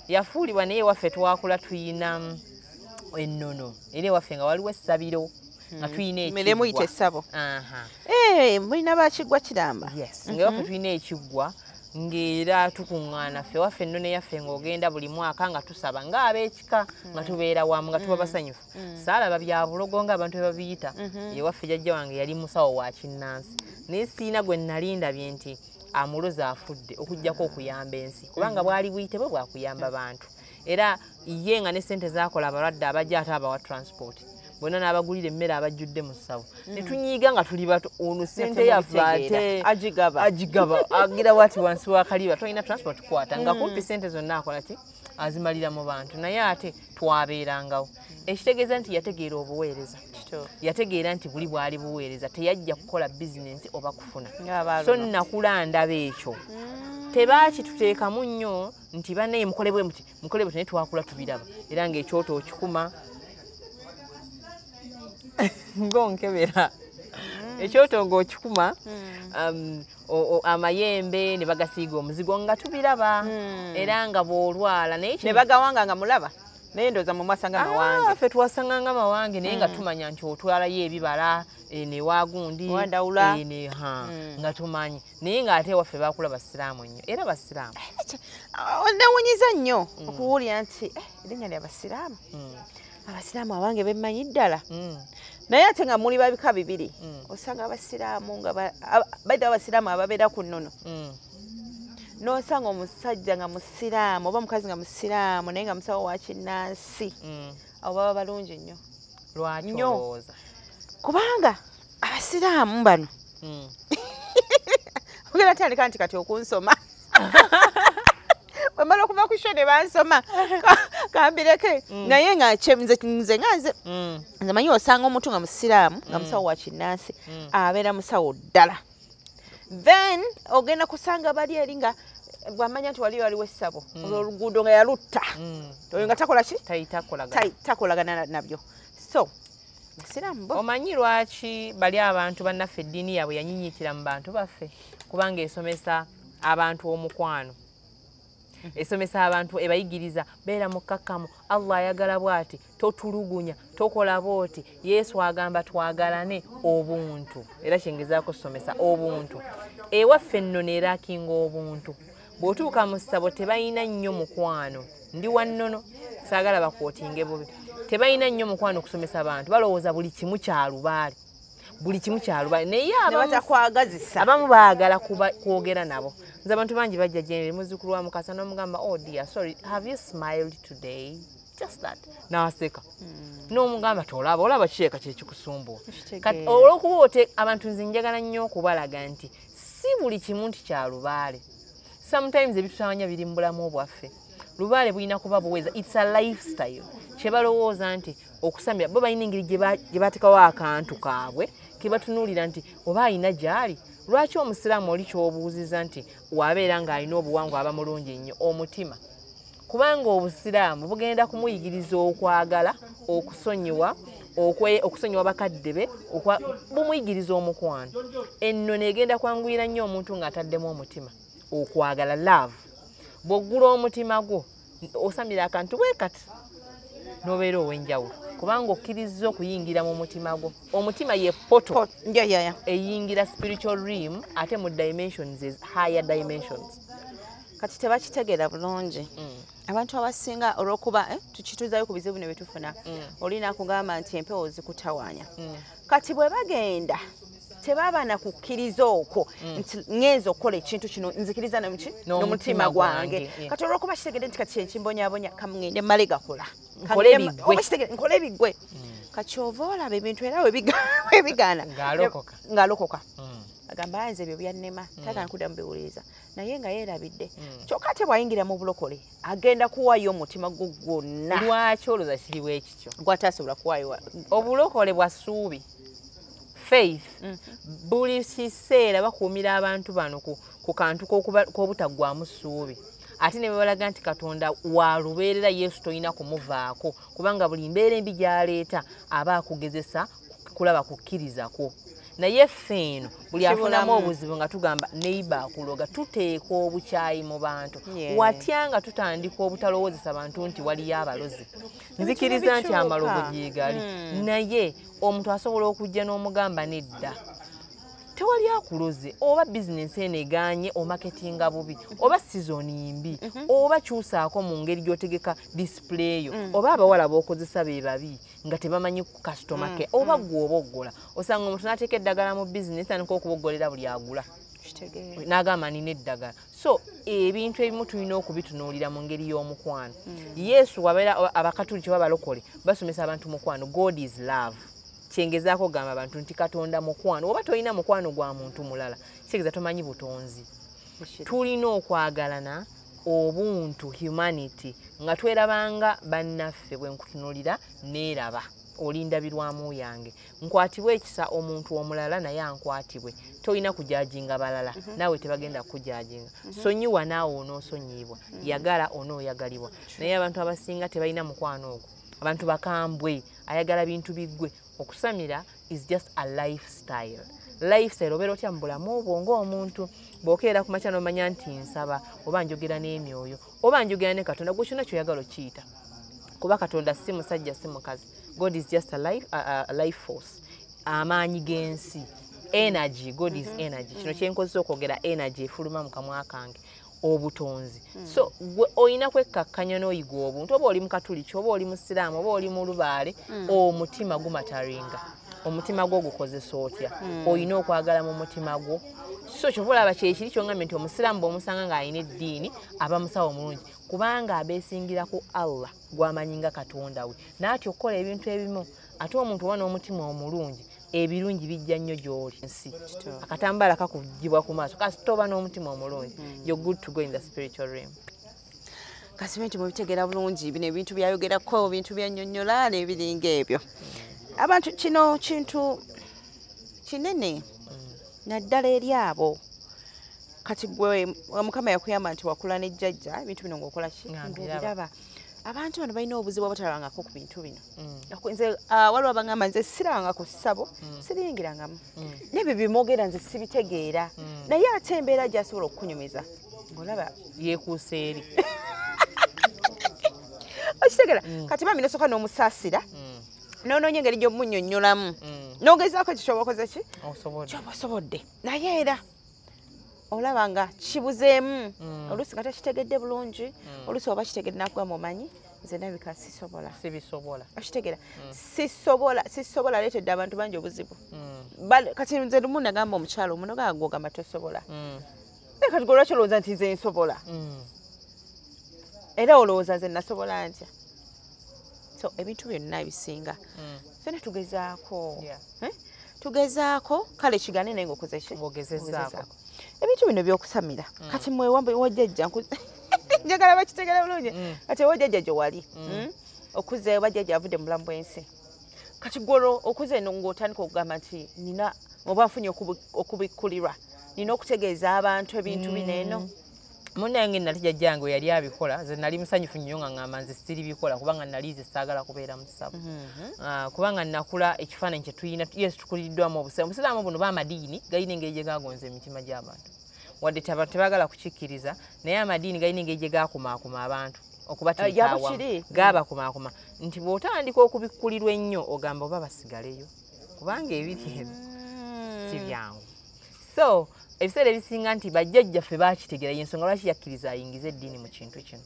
Yafuulibwa, naye waffe twakula tuyina ennono, era ewaffe nga waliwo essabiro, nga tuyina Mere muyita ekiggwa. Essabo. Aha. Eh, mulina bakiggwa kiramba. Yes, nga ewaffe tulina ekiggwa, ng'era tukuŋŋaana ffe waffe, ennono yaffe, ng'ogenda buli mwaka nga tusaba ng'ab'ekika, nga tubeera wamu, nga tuba basanyufu. Saalaba bya bulogo ng'abantu bwe babiyita. Ewaffe jjajja wange yali musawo wa kinnansi, naye siina gwe nali ndabye nti amulozi afudde, okuggyako okuyamba ensi, kubanga bwali buyite bwe bwakuyamba bantu. Era ye nga ne ssente zaakola, abalwadde abajja ate abawa transport bonna n'abagulira emmere abajjudde mu ssabo. Ne tunyiiga nga tuli bato, ono ssente yaffe ate Agigaba. Agigaba, agira wati wansi wa kaliba, tolina transport kwata, nga kumpi sente zonna akola ki, azimalira mu bantu. Naye ate twabeerangawo, ekitegeeza nti yategeera obuweereza, yategeera nti buli bwali buweereza, teyajja kukola bizinensi oba kufuna. Ng'abaaluno. So nakula ndaba ekyo, tebakituteekamu nnyo nti bannaye mukole bwe muti, mukole bwe muti, naye twakula tubiraba. Era ng'ekyoto okikuma ng'onkebera ekyoto ng'okikuma, amayembe ne bagasiiga omuzigo, nga tubiraba. Era nga bw'olwala naye Ne bagawanga nga mulaba, naye ndowooza mwe mwasanga mawange. Ah, ffe twasanganga mawange, naye nga tumanya nti otwalayo ebibala newagundi. Wandawula. Nga tumanyi, naye ng'ate waffe bakula basiraamu nnyo, era basiraamu. Newunyiza nnyo okuwulira nti erinnya lya basiraamu, abasiraamu abange bemmanyi ddala, naye ate nga muli babika bibiri. Osanga abasiraamu nga baida abasiraamu ababeera ku nnono, n'osanga omusajja nga musiraamu oba omukazi nga musiraamu, naye nga musawo wa kinnansi. Abo baba balungi nnyo. Lwaki Nnyo. olowooza? Kubanga abasiraamu bano ogenda tandika nti kati okunsoma wemala okuva ku show ne bansoma, kambireke, naye nga nze nga nze nze manyi osanga omuntu nga musiraamu nga musawo wa kinnansi, abeera musawo ddala. Then ogenda kusanga bali eri nga bwamanya nti waliyo waliwo essabo, olwo oluguudo nga yalutta, oyo nga takola ki? Takolagana. Takolagana nabyo. So basiraamu bo. Omanyi lwaki bali abantu bannaffe eddiini yaabwe yanyinyitira mu bantu baffe? Kubanga esomesa abantu omukwano, esomesa abantu, ebayigiriza beera mukkakkamu, Allah ayagala bw'ati, totulugunya, tokola bw'oti, Yesu agamba twagalane, obuntu. Era kyengezaako ssomesa obuntu. Ewaffe nno neerakinga obuntu. Bw'otuuka mu ssabo tebalina nnyo mukwano. Ndi wannono, saagala bakwotinge bubi, tebalina nnyo mukwano okusomesa abantu. Balowooza buli kimu kyalubaale, buli kimu kyalubaale, naye Ne abamu batakwagazisa. Abamu baagala kwogera nabo. Nze abantu bangi bajja gyendi, muzzukulu wa Mukasa, n'omugamba, "Oh dear, sorry, have you smiled today?" Just that, n'aseka. N'omugamba, "Tolaba, olaba kireeka kyekikusumbuwa." Kati olw'okuba ote abantu, nze njagala nnyo okubalaga nti si buli kimu nti kyalubaale. Sometimes ebitutawanya biri mu bulamu bwaffe. Lubaale bulina kuba buweeza, it's a lifestyle. Kye balowooza nti okusamira, bo balina engeri gye bateekawo akantu kaabwe ke batunuulira nti oba alina gy'ali. Lwaki omusiraamu oli ky'obuuziza nti wabeera ng'alina obuwangwa aba mulungi nnyo omutima? Kubanga obusiraamu bugenda kumuyigiriza okwagala, okusonyiwa, okusonyiwa bakadde be, bumuyigiriza omukwano. Ennono egenda kwanguyira nnyo omuntu ng'ataddemu omutima okwagala, love. Bw'oggula omutima gwo, osamira akantu bwe kati n'obeera ow'enjawulo, kubanga okkirizza okuyingira mu mutima gwo. Omutima ye portal eyingira spiritual realm, ate mu dimensions, higher dimensions. Kati tebakitegeera bulungi abantu abasinga, olw'okuba tukituzayo ku bizibu ne bitufuna. Olina kugamba nti empewo zikutawaanya. Kati bwe bagenda tebaba na kukkiriza okwo nti ŋŋenza okukola ekintu kino, nzikiriza nomuki n'omutima gwange. Kati olw'okuba kitegedde nti kati kyenkibonyaabonya, kaŋŋende mmale gakola. Nkole biggwe. Oba kitegedde, nkole biggwe. Kati ova olaba ebintu era webigaana Ng'alokoka. Ng'alokoka, agamba nze ebyo byannema, tagana kuddamu biwuliriza, naye nga yeerabidde. Kyokka ate bw'ayingira mu bulokole agenda kuwaayo omutima gwo gwonna. Lwaki olowooza kiri bwe kityo? Gw'ataasobola kuwaayo. Obulokole bwa ssuubi, faith. Buli kiseera bakuumira abantu bano ku kantu k'obutaggwamu ssuubi. Ate ne babalaga nti Katonda wa lubeerera, Yesu tolina kumuvaako, kubanga buli mbeera embi gy'aleeta aba akugezesa kulaba kukkiriza kwo. Naye ffe eno buli afunamu obuzibu nga tugamba neighbor akuloga, tuteeka obukyayi mu bantu. Watya nga tutandika obutalowoozesa abantu nti waliyo abalozi. Nzikiriza nti amalogo gyegali, naye omuntu asobola okujja n'omugamba nedda, tewali akuloze, oba bizinensi eno eganye, omaketinga bubi, oba sizoni mbi, oba kyusaako mu ngeri gy'otegeka display yo, oba abawala b'okozesa be babi nga tebamanyi ku customer care, oba gwe oboggola. Osanga omuntu n'ateeka eddagala mu bizinensi, atandika okuboggolera buli agula, n'agamba nina eddagala. So ebintu ebimu tulina okubitunuulira mu ngeri y'omukwano. Yesu wabeera abakatuliki oba abalokole basomesa abantu mukwano. God is love. Kyengezaako kugamba abantu nti Katonda mukwano. Oba tolina mukwano gwa muntu mulala, kitegeeza tomanyi butonzi. Tulina okwagalana obuntu, humanity, nga twerabanga bannaffe. Bwe nkutunuulira neeraba, olindabirwamu yange, nkwatibwe ekisa omuntu omulala naye ankwatibwe. Tolina kujajinga balala, naawe tebagenda kujajinga. Sonyiwa naawe onoosonyiyibwa, yagala onooyagalibwa. Naye abantu abasinga tebalina mukwano ogwo. Abantu bakambwe, ayagala bintu biggwe. Okusamira is just a lifestyle. Lifestyle obeera otya mu bulamu bwo ng'omuntu? Bw'okeera ku makya n'omanya nti nsaba, oba njogera n'emyoyo, oba njogera ne Katonda, gwe kyonna ky'oyagala okiyita, kuba Katonda si musajja si mukazi. God is just a life force, amaanyi g'ensi, energy. God is energy. Kino kyenkozesa okwogera, energy efuluma mu kamwa kange, obutonzi. So gwe olina kwekkakkanya n'oyiga obuntu, oba oli mukatuliki, oba oli musiraamu, oba oli mu lubaale, omutima gumataringa. Omutima gwo gukozesa otya? Olina okwagala mu mutima gwo. So kyova olaba kyekiri kyongambye nti omusiraamu bw'omusanga ng'alina eddiini aba musawo omulungi, kubanga abeesingira ku Allah gw'amanyi nga Katonda we, n'atya okukola ebintu ebimu. Ate omuntu oba n'omutima omulungi, ebirungi bijja nnyo gy'oli. Nsi akatambaala kakugibwa ku maaso, kasita oba n'omutima omulungi, you're good to go in the spiritual realm. Kasibe nti mubitegeera bulungi bino ebintu byayogerako, ebintu byannyonnyola n'ebiringa ebyo. Abantu kino kintu kinene naddala eri abo. Kati gwe Mukama yakuyamba nti wakula ne jjajja, ebintu bino ng'okola ki? Nga mbiraba. Ng'obiraba. Abantu bano balina obuzibu obutalabangako ku bintu bino. Nze waliwo abangamba nze sirabanga ku ssabo, siriyingirangamu. N'ebyo bimwogera nze sibitegeera. Naye ate embeera gy'asobola okukunyumiza ng'olaba yeekuusa eri. Okitegeera? Kati bambi nosooka n'omusaasira, n'onoonya engeri gy'omunnyonnyolamu, n'ogezaako ekyo ky'oba okoze ki? Osobodde. Ky'oba osobodde. Naye era olaba nga kibuzeemu, oluusi nga takitegedde bulungi, oluusi oba kitegedde n'akugamba omanyi nze ndabika sisobola. Sibisobola. Okitegeera? Sisobola, sisobola aleetedde abantu bangi obuzibu. Kati nze lumu nagamba omukyala omu, nogamba gw'ogamba tosobola. Naye kati gwe lwaki olowooza nti nze nsobola? Era olowooza nze nasobola ntya? So ebintu byonna ebisinga ffenna tugezaako. Tugezaako, kale kigane naye ng'okoze ki? Ng'ogezezzaako. Ng'ogezezzaako. Ebintu bino by'okusamira, kati mwe wajjajja, njagala bakitegere bulungi. Kati wajjajja gye wali, okuze wajjajja avudde mu bulamu bw'ensi. Kati gwolo okuze eno ng'otandika okugamba nti nina oba nfunye okubikkulirwa, nina okutegeeza abantu ebintu bino eno. Munnange nali jjajjange yali abikola, nze nali musanyufu nnyo nga ŋŋamba nze siribikola, kubanga nali nze saagala kubeera mu ssabo. Kubanga nakula ekifaananyi kye tulina, Yesu tukuliriddwamu obusiraamu. Obusiraamu buno b'amadiini galina engeri gye gaagonza emitima gy'abantu. Wadde tebaagala kukikkiriza, naye amadiini galina engeri gye gaakumaakuma abantu okubateeka Yabo awamu. kiri. Gaabakumaakuma nti bw'otandika okubikkulirwa ennyo ogamba oba basigaleyo, kubanga ebiri ebyo si byangu. So ebiseera ebisinga nti bajjajjaffe baakitegeera, y'ensonga lwaki yakkiriza ayingize eddiini mu kintu kino.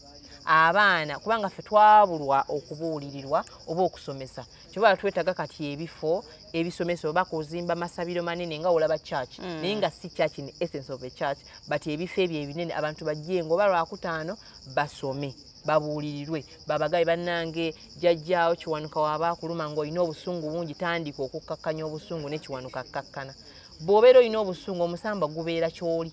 Abaana, kubanga ffe twabulwa okubuulirirwa oba okusomesa, kyova twetaaga kati ebifo ebisomesa oba kuzimba masabiro manene nga olaba church, naye nga si church in essence of a church, but ebifo ebyo ebinene abantu bajje nga oba Lwakutaano basome, babuulirirwe, babagabe bannange jjajjaawo Kiwanuka waba akuluma ng'olina obusungu bungi, tandika okukkakkanya obusungu ne Kiwanuka akkakkana. Bw'obeera olina obusungu, omusamba gubeera ky'oli.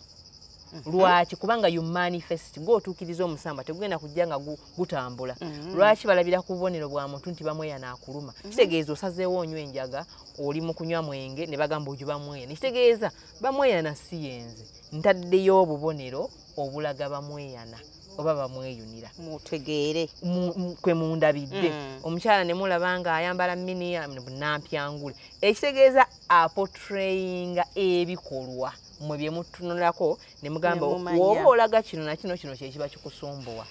Lwaki? Kubanga you manifest, gw'otuukiriza omusamba tegugenda kujja nga gutambula. Lwaki balabira ku bubonero bwa muntu nti bamweyana akuluma? Kitegeeza osazeewo onywa enjaga, oli mu kunywa mwenge ne bagamba oyo bamweyana. Kitegeeza bamweyana si yenze, ntaddeyo obubonero obulaga bamweyana. oba bamweyunira mutegeere kwe mundabidde. Omukyala ne mulaba nga ayambala mini nampyangule, ekitegeeza apotrayinga ebikolwa mmwe bye mutunulako ne mugamba woba olaga kino na kino, kino kyekiba kikusumbuwa.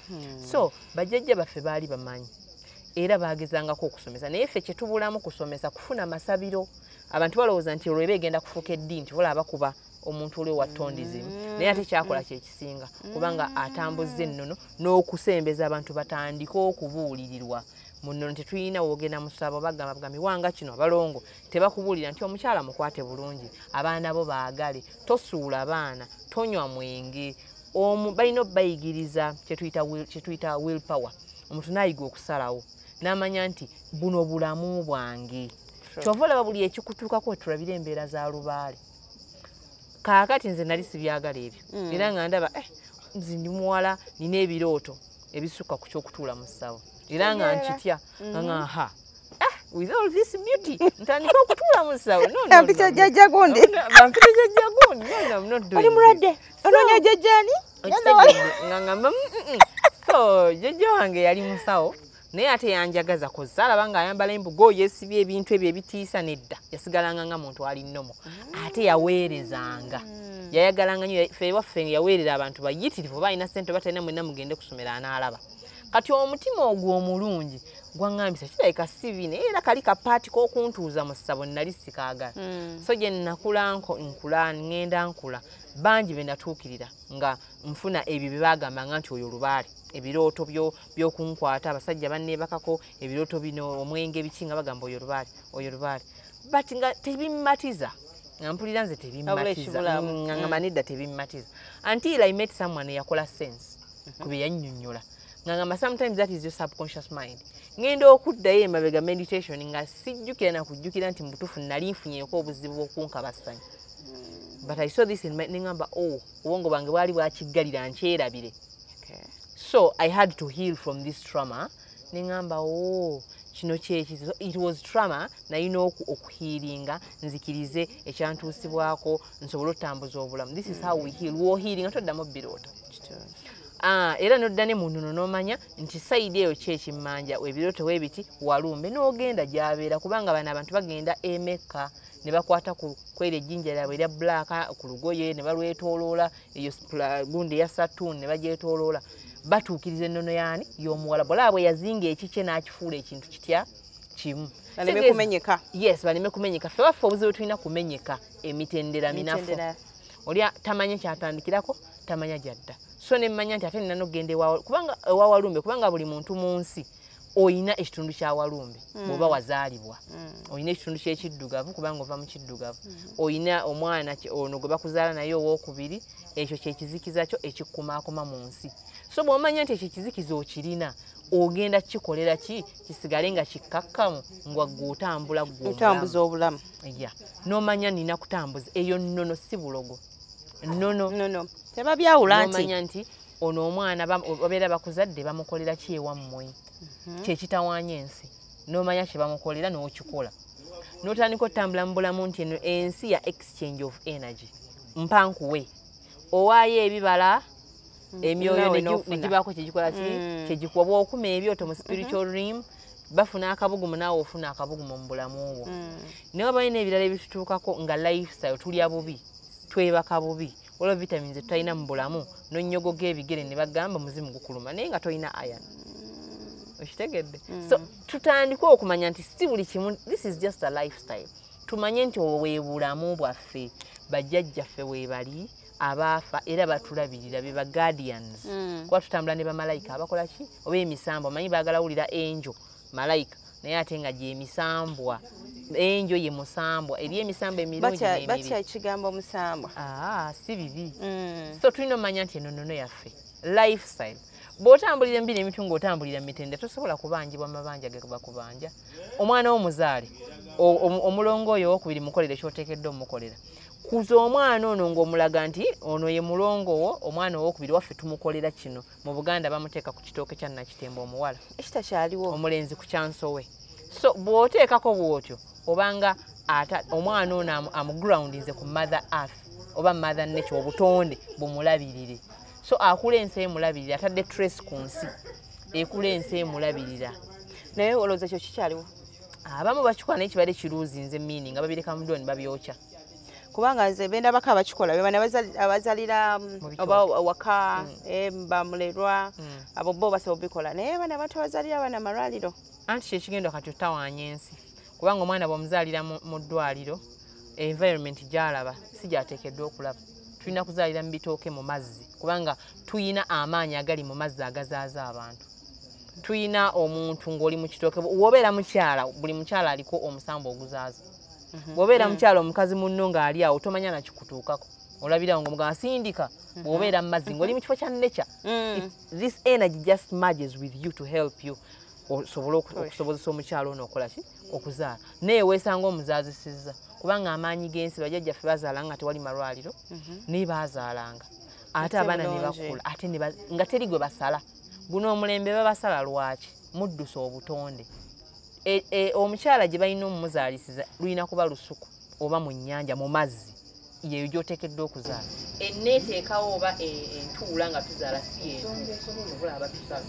So bajjajja baffe baali bamanyi era bagezangako okusomesa, naye ffe kye tubulamu kusomesa kufuna masabiro. Abantu balowooza nti olwo eba egenda kufuuka eddiini, nti olaba bakuba omuntu oli owa tondism, naye ate kyakola kyekisinga kubanga atambuzza ennono n'okusembeza abantu batandike okubuulirirwa mu nnono. Tetulina wogenda musabo bagamba bugambi wanga kino, abalongo tebakubuulira nti omukyala mukwate bulungi, abaana bo baagale, tosuula abaana, tonywa mwenge. Balina obayigiriza kyetuyita will power. Omuntu n'ayiga okusalawo n'amanya nti buno bulamu bwange. Kyova olaba buli ekikutuukako tulabira embeera za lubaale. Kaakati nze nali sibyagala ebyo, era nga ndaba nze ndi muwala nina ebirooto ebisukka ku ky'okutuula mu ssabo, era nga nkitya nga ha with all this beauty ntandika okutuula mu ssabo. Mpita jjajja gundi, mpita jjajja gundi, no, I'm not doing. Oli mulwadde onoonya jjajjaani? Nga ngamba so jjajja wange yali musawo, naye ate yanjagaza kozza alaba ng'ayambala embugo yeesibye ebintu ebyo ebitiisa nedda, yasigalanga nga muntu ali nnomo. Ate yaweerezanga, yayagalanga nnyo. Ffe waffe yaweerera abantu bayitirivu, oba alina ssente oba talina, mwenna mugende kusomera anaalaba. Kati omutima ogwo omulungi gwaŋŋambisa kirabika sibi, naye era kali kapaati k'okuntuuza mu ssabo nali sikaagala. So gye nakula nkula ŋŋenda nkula, bangi be natuukirira nga nfuna ebyo bye baagambanga nti oyo lubaale, ebirooto by'okunkwata, abasajja banneebakako, ebirooto bino omwenge biki, nga bagamba oyo lubaale, oyo lubaale, but nga tebimmatiza, nga mpulira nze tebimmatiza, nga ngamba nedda tebimmatiza, until I met someone eyakola sense ku bye yannyonnyola. Nga ngamba sometimes that is your subconscious mind. Ngenda okuddayo emabega meditation nga sijjukira na kujjukira nti mu butuufu nali nfunyeeko obuzibu bw'okunkabasanya. But I saw this in my, nengamba oh, obwongo bwange bwali bwakiggalira nkyerabire. So I had to heal from this trauma. Nengamba oh, kino kyekizibu. It was trauma, nalina okuhealinga, nzikirize ekyantuusibwako, nsobole okutambuza obulamu. This is how we heal. W'ohealinga toddamu biroota. Era nodda ne mu nnono n'omanya nti sayidi eyo ki ekimmanja, ebirooto weebiti walumbe, n'ogenda gy'abeera, kubanga bano abantu bagenda e Mecca ne bakwata ku kwera ejjinja lyabwe erya black ku lugoye ne balwetooloola, eyo gundi eya Saturn ne bagyetooloola, batuukiriza ennono yaani y'omuwala. Bw'olaba bwe yazinga ekikye n'akifuula ekintu kitya kimu. Baleme kumenyeka. Yes, baleme kumenyeka. Ffe waffe obuzibu tulina kumenyeka emitendera minafu. Oli tamanya kyatandikirako, tamanya gy'adda. So ne mmanya nti ate nina n'okugenda kubanga ewa Walumbe, kubanga buli muntu mu nsi oyina ekitundu kya Walumbe bw'oba wazaalibwa. Oyina ekitundu ky'ekiddugavu kubanga ova mu kiddugavu. Oyina omwana ono gwe bakuzaala naye owookubiri, ekyo kyekizikiza kyo ekikumaakuma mu nsi. So bw'omanya nti ekyo ekizikiza okirina, ogenda kikolera ki kisigale nga kikkakkamu nga ggwe otambula ggwe otambuza obulamu. Yeah. N'omanya nina kutambuza eyo nnono, si bulogo. Nnono. Nnono. Tebabyawula nti. N'omanya nti ono omwana babeera bakuzadde bamukolera ki ewammwe. Kyekitawaanya ensi. N'omanya kye bamukolera n'okikola. N'otandika otambula mu bulamu nti eno ensi ya exchange of energy. Mpa nkuwe. Owaayo ebibala, emyoyo ne gibaako kyegikola ki? Kyegikuwa. Bw'okuma ebyoto mu spiritual realm, bafuna akabugumu naawe ofuna akabugumu mu bulamu bwo. Naye waba balina ebirala ebitutuukako nga lifestyle, tulya bubi, twebaka bubi, waliwo vitamins zetutalina mu bulamu, n'onnyogoga ebigere ne bagamba muzimu gukuluma, naye nga tolina iron. Okitegedde? So tutandike okumanya nti si buli kimu, this is just a lifestyle. Tumanye nti obwo bwe bulamu bwaffe, bajjajjaffe we bali, abaafa era batulabirira, be ba guardians. Kuba tutambula ne bamalayika abakola ki? Oba emisambwa, omanyi baagala wulira angel, malayika, naye ate nga gy'emisambwa. Angel ye musambwa, eri emisambwa emirungi n'emibi. Batya ekigambo musambwa. Si bibi. So tulina omanya nti eno nnono yaffe, lifestyle. Bw'otambulira emibiri emitu ng'otambulira mu mitendera, tosobola kubanjibwa mabanja ge bakubanja. Omwana w'omuzaale, omulongo oyo owookubiri mukolere ky'oteekeddwa omukolera. Kuza omwana ono ng'omulaga nti ono ye mulongo wo, omwana owookubiri waffe tumukolera kino. Mu Buganda bamuteeka ku kitooke kya Nakitembo omuwala. Ekitakyaliwo. Omulenzi ku kyansowe. So bw'oteekako bw'otyo, obanga omwana ono amugroundinze ku mother earth oba mother nature, obutonde bumulabirire. So akula ensi emulabirira, atadde trace ku nsi, ekula ensi emulabirira. Naye olowooza ekyo kikyaliwo? Abamu bakikola naye kibadde kiruuzinze meaning, nga babireka mu ddwaliro ne babyokya. Kubanga nze bendabako abakikola be bano abazalira oba waka, bamulerwa, abo bo basobola obikola, naye bano abantu abazalira abaana amalwaliro. Anti kyekigenda kati otawaanya ensi, kubanga omwana bw'omuzaalira mu ddwaliro, environment gy'alaba si gy'ateekeddwa okulaba. Tulina kuzaalira mu bitooke, mu mazzi, kubanga tuyina amaanyi agali mu mazzi agazaaza abantu. Tuyina omuntu ng'oli mu kitooke, bw'obeera mukyala, buli mukyala aliko omusambu oguzaaza. Bw'obeera mukyala omukazi munno ng'ali awo, tomanya nakikutuukako, olabirawo ng'omugamba sindika. Bw'obeera mu mazzi ng'oli mu kifo kya nature, this energy just merges with you to help you osobole okusobozesa omukyala ono okola ki, okuzaala. Naye weesanga omuzaazisizza, kubanga amaanyi g'ensi, bajjajjaffe bazaala nga tewali malwaliro, naye baazaalanga ate abaana ne bakula ate nga teri gwe basala. Guno omulembe babasala lwaki? Muddusa obutonde. Omukyala gye balina omumuzaalisiza lulina kuba lusuku oba mu nnyanja, mu mazzi, yeyo gy'oteekeddwa okuzaala. Enneeteekawo oba entuula nga tuzaala si yentuula, batusala.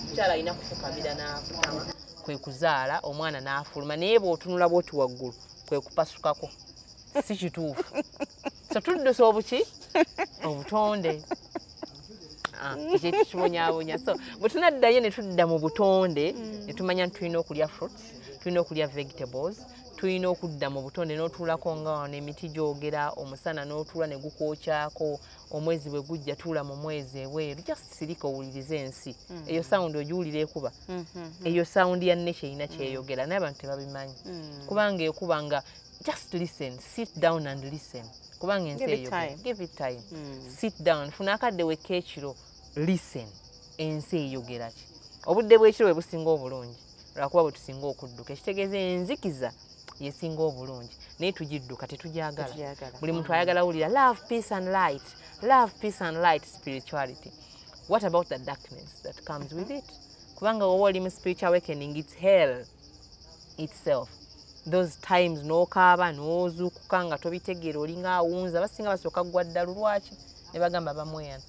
Omukyala alina kufukamira n'akutama, kwe kuzaala, omwana n'afuluma, naye bw'otunula bw'oti waggulu kwe kupasukako, si kituufu. So tuddusa obuki? Obutonde. Ekyo tukibonyaabonya. So bwe tunaddayo ne tudda mu butonde, ne tumanya nti tulina okulya fruits, tulina okulya vegetables, tulina okudda mu butonde n'otuulako nga wano emiti gyogera, omusana n'otuula ne gukwokyako, omwezi bwe gujja tuula mu mwezi ebweru, just sirika owulirize ensi. Eyo sound ogiwulira ekuba, eyo sound ya nature erina kyeyogera, naye abantu tebabimanyi. Kubanga ekuba nga just listen, sit down and listen. Kubanga ensi eyogera. Give it time. Sit down, funa akadde wekka ekiro, listen. Ensi eyogera ki? Obudde bw'ekiro bwe businga obulungi, lwakuba bwe tusinga okudduka, ekitegeeza enzikiza yesinga obulungi, naye tugidduka, tetugyagala. Buli muntu ayagala wulira love, peace and light, love, peace and light, spirituality. What about the darkness that comes with it? Kubanga woba oli mu spiritual awakening, it's hell itself. Those times n'okaaba n'ozuukuka nga tobitegeera, olinga awunza, basinga basooka ggwa ddalu. Lwaki? Ne bagamba bamweyana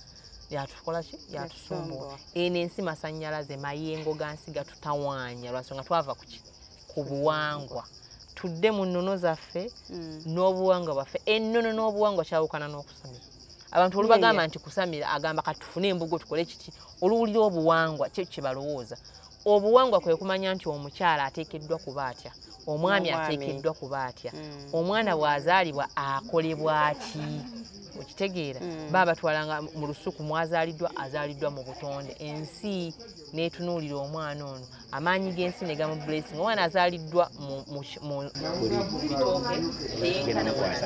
yatukola ki, yatusumbuwa. Eno ensi masannyalaze, mayengo ga nsi gatutawaanya lwansonga twava kuki, ku buwangwa. Tudde mu nnono zaffe n'obuwangwa bwaffe. Ennono n'obuwangwa kyawukana n'okusamira. Abantu olubagamba nti kusamira, agamba katufune embugo tukole kiti, oluwulira obuwangwa kye kye balowooza. Obuwangwa kwe kumanya nti omukyala ateekeddwa kuba atya, omwami ateekeddwa kuba atya, omwana bw'azaalibwa akolebwa ki, okitegeera? Baba batwalanga mu lusuku mwazaaliddwa, azaaliddwa mu butonde, ensi n'etunuulira omwana ono, amaanyi g'ensi ne gamu blessing. Omwana azaaliddwa mu bitooke teyenkana mwana.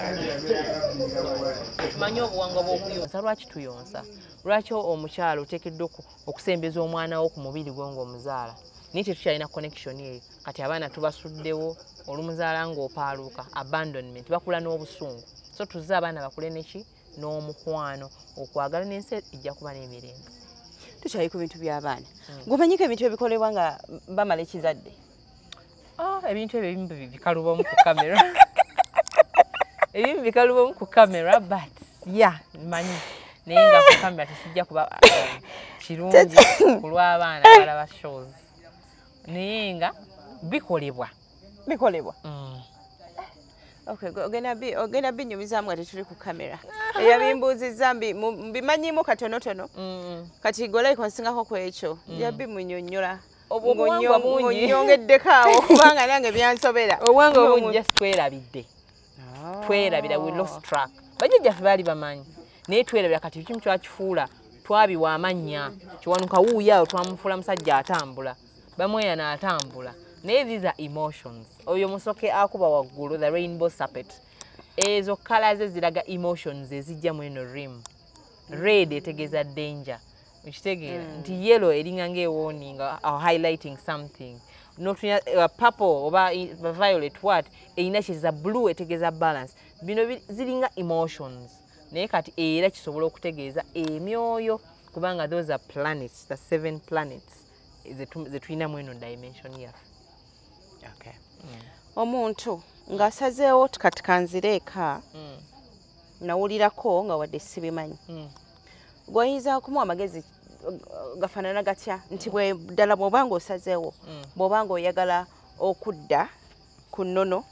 Tumanye obuwangwa bw'okuyonsa. Lwaki tuyonsa? Lwaki omukyala oteekeddwa okusembeza omwana wo ku mubiri gwe ng'omuzaala? Naye tetukyalina connection eyo. Kati abaana tubasuddewo, olumuzaala ng'opaaluuka, abandonment, bakula n'obusungu. So tuzze abaana bakule neki, n'omukwano, okwagala, n'ensi ejja kuba n'emirembe. Tukyali ku bintu by'abaana, gumanyiko ebintu ebikolebwa nga bamala ekizadde? Ebintu ebyo ebimu bikalubamu ku kamera, ebimu bikalubamu ku kamera, but yeah, manyi, naye nga ku kamera tekijja kuba kirungi ku lw'abaana balaba shows, naye nga bikolebwa. Bikolebwa. Okay, ogenda binyumizaamu nga tetuli ku kamera. Eyabimbuuzizza mbimanyiimu katonotono. Kati golaiko nsingako ku ekyo, yabimunyonnyola. Obuwangwa bungi. Ng'onnyongeddeko awo, kubanga nange byansobera. Obuwangwa bungi, just twerabidde. Twerabira, we lost track. Bajjajjaffe baali bamanyi, naye twerabira. Kati kimu twakifuula, twabiwa amannya. Kiwanuka wuuyo awo twamufuula musajja atambula, bamweyana atambula, naye these are emotions. Oyo musoke akuba waggulu, the rainbow serpent, ezo colours ze ziraga emotions ezijja mu eno rim. Red etegeeza danger, okitegeera? Nti yellow eringa ng'ewarning or highlighting something. Notunya purple oba violet, what erina kyeza, blue etegeeza balance. Bino ziringa emotions, naye kati era kisobola okutegeeza emyoyo, kubanga those are planets, the seven planets zetulinamu eno dimension yaffe. Omuntu ng'asazeewo kati kanzire eka, nawulirako nga wadde sibimanyi. Gwoyinza kumuwa amagezi gafaanana gatya nti bwe ddala bw'obanga osazeewo, bw'obanga oyagala okudda ku nnono,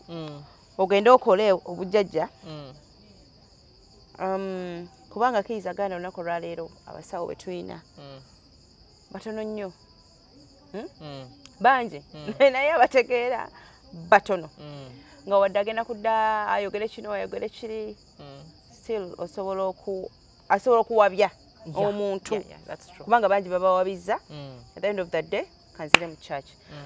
ogende okole obujjajja, kubanga kiyinza gaana olunaku olwaleero abasawo be tulina batono nnyo, bangi naye abategeera batono, nga wadde agenda kudda ayogere kino ayogere kiri, still osobola asobola okuwabya omuntu, kubanga bangi babawabiza. At the end of the day kanzire mu church.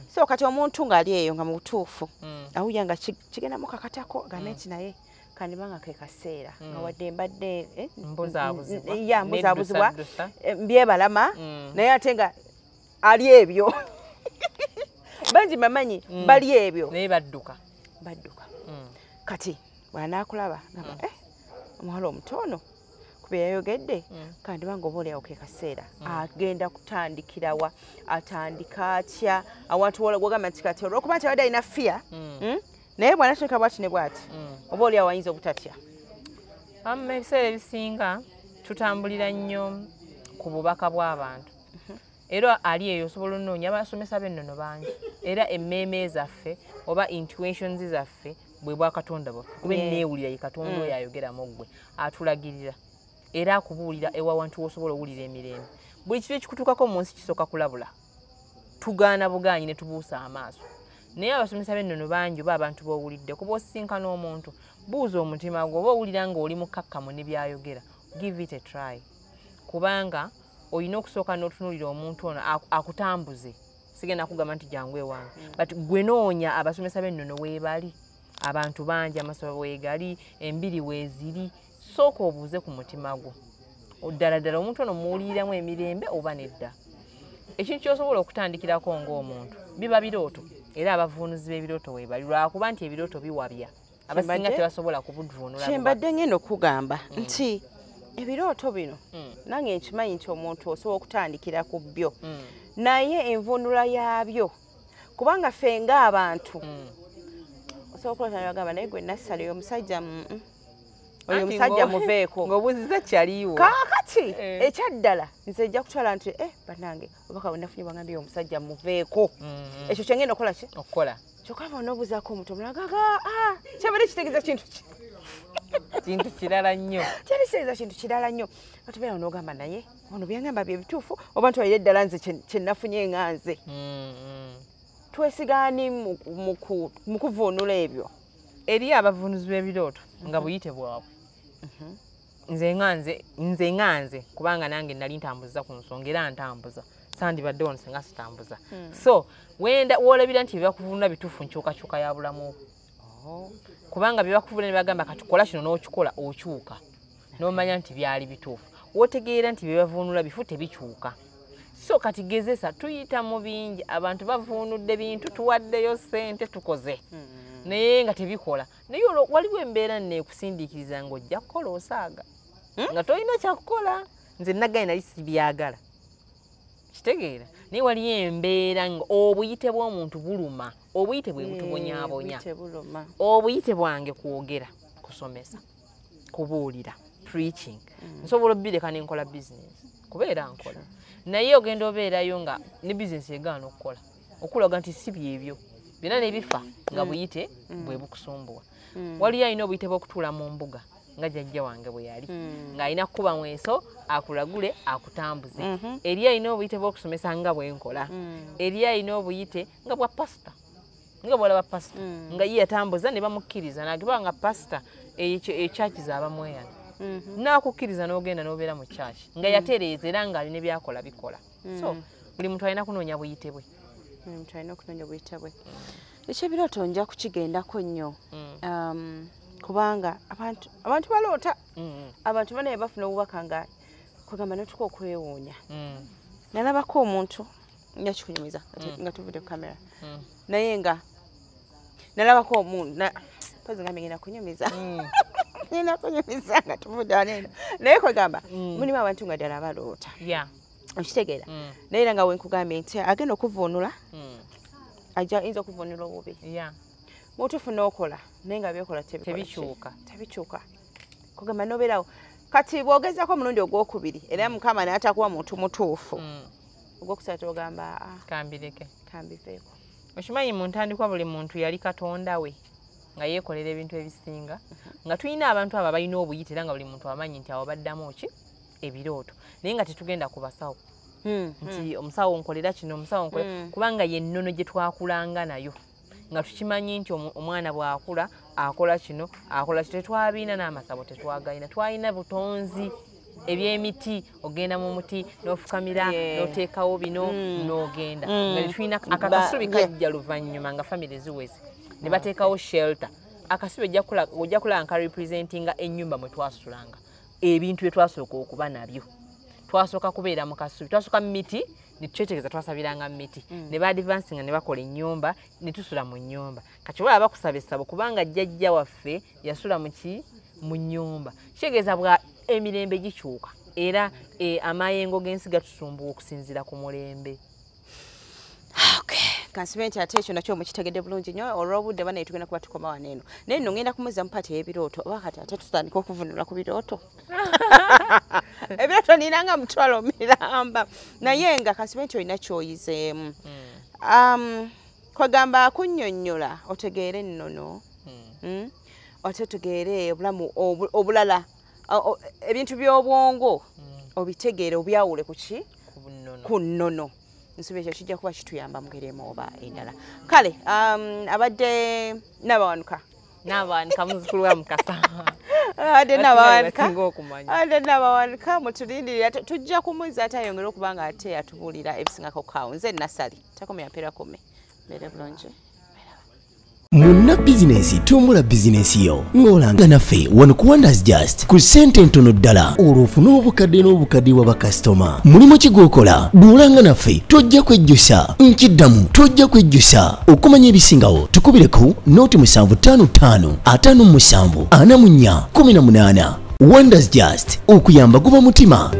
So kati omuntu ng'ali eyo nga mu butuufu awulira nga kigenda mukakatako, agambe nti naye kandibanga ke kaseera nga wadde mbadde mbuzaabuzibwa mbyebalama, naye ate nga ali ebyo bangi bamanyi bali ebyo naye badduka. Kati bw'anaakulaba gamba omuwala omutono yayogedde, kandibanga oba oliawo ke kaseera, agenda kutandikirawa, atandika atya awantu wogamba nti kati olwokuba nti abadde alina fiya, naye bw'anatandika bwati ne bwati oba oliawo ayinza obutatya. Ebiseera ebisinga tutambulira nnyo ku bubaka bw'abantu, era ali eyo osobola onoonya abasomesa b'ennono bangi, era emmeeme zaffe oba intuitions zaffe bwe bwa Katonda bwaffe, kuba enneewulira ye Katonda oyo ayogeramu ggwe atulagirira era akubuulira ewa wantu w'osobola owulira emirembe. Buli kintu ekikutuukako mu nsi kisooka kulabula, tugaana bugaanyi ne tubuusa amaaso. Naye abasomesa b'ennono bangi oba abantu b'owulidde, kuba osisinkana omuntu, buuza omutima gwo oba owulira ng'oli mukkakkamu ne by'ayogera, give it a try, kubanga olina okusooka n'otunuulira omuntu ono akutambuze. Sigenda kugamba nti jangu ewange, but gwe noonya abasomesa b'ennono weebali, abantu bangi, amasomero weegali, embiri weeziri, sooka obuuze ku mutima gwo ddala ddala omuntu ono muwuliriramu emirembe oba nedda. Ekintu ky'osobola okutandikirako ng'omuntu biba birooto, era abavuunuzi b'ebirooto weebali, lwakuba nti ebirooto biwabya, abasinga tebasobola kubuvuunula. Kyembadde ngenda okugamba nti ebirooto bino nange nkimanyi nti omuntu osobola okutandikira ku byo, naye envuunula yaabyo, kubanga ffe ng'abantu osobola okulota ne bagamba naye gwe nassala oyo omusajja oyo omusajja muveeko, ng'obuuziza kyaliwo. Kaakati ekyaddala nze ejja kutwala nti bannange obaka bwe nafunye bwangambye omusajja muveeko, ekyo kye ngenda okukola ki? Okukola. Kyokka bw'onoobuuzaako omuntu omulala aga kyabadde kitegeeza kintu ki? Kintu kirala nnyo. Kyali kitegeeza kintu kirala nnyo. Katubeera n'ogamba naye ono byangamba bye bituufu oba ntwalire ddala nze kye nafunye nga nze. Twesigaani mu kuvuunula ebyo? Eri abavuunuzi b'ebirooto nga buyite bwabwe. Nze nga nze kubanga nange nali ntambuza ku nsonga era ntambuza, sandibadde wano singa sitambuza. So wenda wolabira nti byebakuvuunula bituufu nkyukakyuka ya bulamu, kubanga byebakuvuunula ne bagamba kati kola kino n'okikola okyuka n'omanya nti byali bituufu, wotegeera nti byebavuunula bifu tebikyuka. So kati gezesa, tuyita mu bingi, abantu bavuunudde bintu, tuwaddeyo ssente tukoze naye nga tebikola. Naye olwo waliwo embeera neekusindiikiriza ng'ojja kukola osaaga nga tolina kyakukola. Nze naggaye nali sibyagala, kitegeera, naye waliyo embeera nga obuyite bw'omuntu buluma, obuyite bwe butubonyaabonya. Obuyite bwange kwogera, kusomesa, kubuulira, preaching, nsobola obbireka ne nkola bizinesi kubeera nkola, naye ogenda obeerayo nga ne bizinesi egaana okukola, okulaga nti si byebyo byonna nebifa nga buyite bwe bukusumbuwa. Waliyo alina obuyite bw'okutuula mu mbuga nga jjajja wange bwe yali, ng'alina kukuba mweso akulagule akutambuze. Eri alina obuyite bw'okusomesa nga bwe nkola, eri alina obuyite nga bwa pasita, nga bw'olaba pasita nga ye yatambuza ne bamukkiriza n'agamba nga pasita ekyaki zaabamweyana n'akukkiriza n'ogenda n'obeera mu kyaki nga yatereeza era ng'alina ebyakola bikola. So buli muntu alina kunoonya buyite bwe. Omuntu alina okunoonya obuyite bwe. Ekyebirooto nja kukigendako nnyo, kubanga abantu baloota, abantu banaye bafuna obubaka nga kwegamba notuka okwewuunya. Nalabako omuntu nja kikunyumiza nga tuvudde ku kamera, naye nga nalabako omuntu mpozi ngambye ngenda kunyumiza ngenda kunyumiza nga tuvudde wano eno, naye kwegamba mulimu abantu nga ddala baloota, okitegeera, naye era nga we nkugambye nti agenda okuvuunula ajja ayinza okuvuunula obubi, mutuufu n'okola naye nga byokola tebikyuka, kugamba nobeerawo. Kati bw'ogezaako omulundi ogwokubiri era Mukama n'atakuwa muntu mutuufu, ogwokusatu ogamba kambireke, kambiveeko. Okimanyi mu ntandikwa buli muntu yali katonda we nga yeekolera ebintu ebisinga, nga tulina abantu abo abalina obuyite era nga buli muntu amanyi nti awo baddamu ki ebirooto, naye nga tetugenda ku basawo nti omusawo nkolera kino, omusawo nkolera, kubanga ye nnono gye twakulanga nayo nga tukimanyi nti omwana bw'akula akola kino, akola kino. Tetwabiina n'amasabo, tetwagayina, twalina butonzi ebyemiti, ogenda mu muti n'ofukamira, n'oteekawo bino, n'ogenda. Nga tetulina akakasubi kajja luvannyuma nga famire ziweze ne bateekawo shelter. Akasubi ojja kulaba nka representinga ennyumba mwe twasulanga, ebintu bye twasooka okuba nabyo. Twasooka kubeera mu kasubi, twasooka mu miti, ne tukyetegereza twasabiranga mu miti, ne baadvansinga ne bakola ennyumba ne tusula mu nnyumba. Kati olaba bakusaba essabo kubanga jjajja waffe yasula mu ki? Mu nnyumba. Kitegeeza bwa emirembe gikyuka era amayengo g'ensi gatusumbuwa okusinziira ku mulembe. Kansibe nti ate ekyo nakyo mukitegedde bulungi nnyo. Olw'obudde banaye tugenda kuba tukoma wano eno, naye nno ngenda kumuzza mu paati ey'ebirooto, oba kati ate tutandika okuvunula ku birooto. Ebirooto ninanga mutwalo miramba, naye nga kansibe nti olina ky'oyizeemu. Kwegamba kunnyonnyola otegeere ennono, ate otegeere obulamu obulala, ebintu by'obwongo obitegeere, obyawule ku ki? Ku nnono. Nsuubira ekyo kijja kuba kituyamba mu ngeri emu oba endala. Kale abadde Nabawanuka. Nabawanuka muzzukulu wa Mukasa. Abadde Nabawanuka. Abadde Nabawanuka, mutulindirira, tujja kumuzza ate ayongere okuba nga ate atubuulira ebisingako kaawo. Nze Nassali, takomya mpeera kome. Mbeere bulungi. Munna bizinensi, tumbula bizinensi yo ng'olanga naffe wano ku Wonders Just ku ssente ntono ddala, olwo ofune obukadde n'obukadde bwa bakasitoma. Mulimu ki gw'okola? Bw'olanga naffe tojja kwejjusa. Nkiddamu, tojja kwejjusa. Okumanya ebisingawo tukubireko noti 755 57 44 18. Wonders Just, okuyamba guba mutima.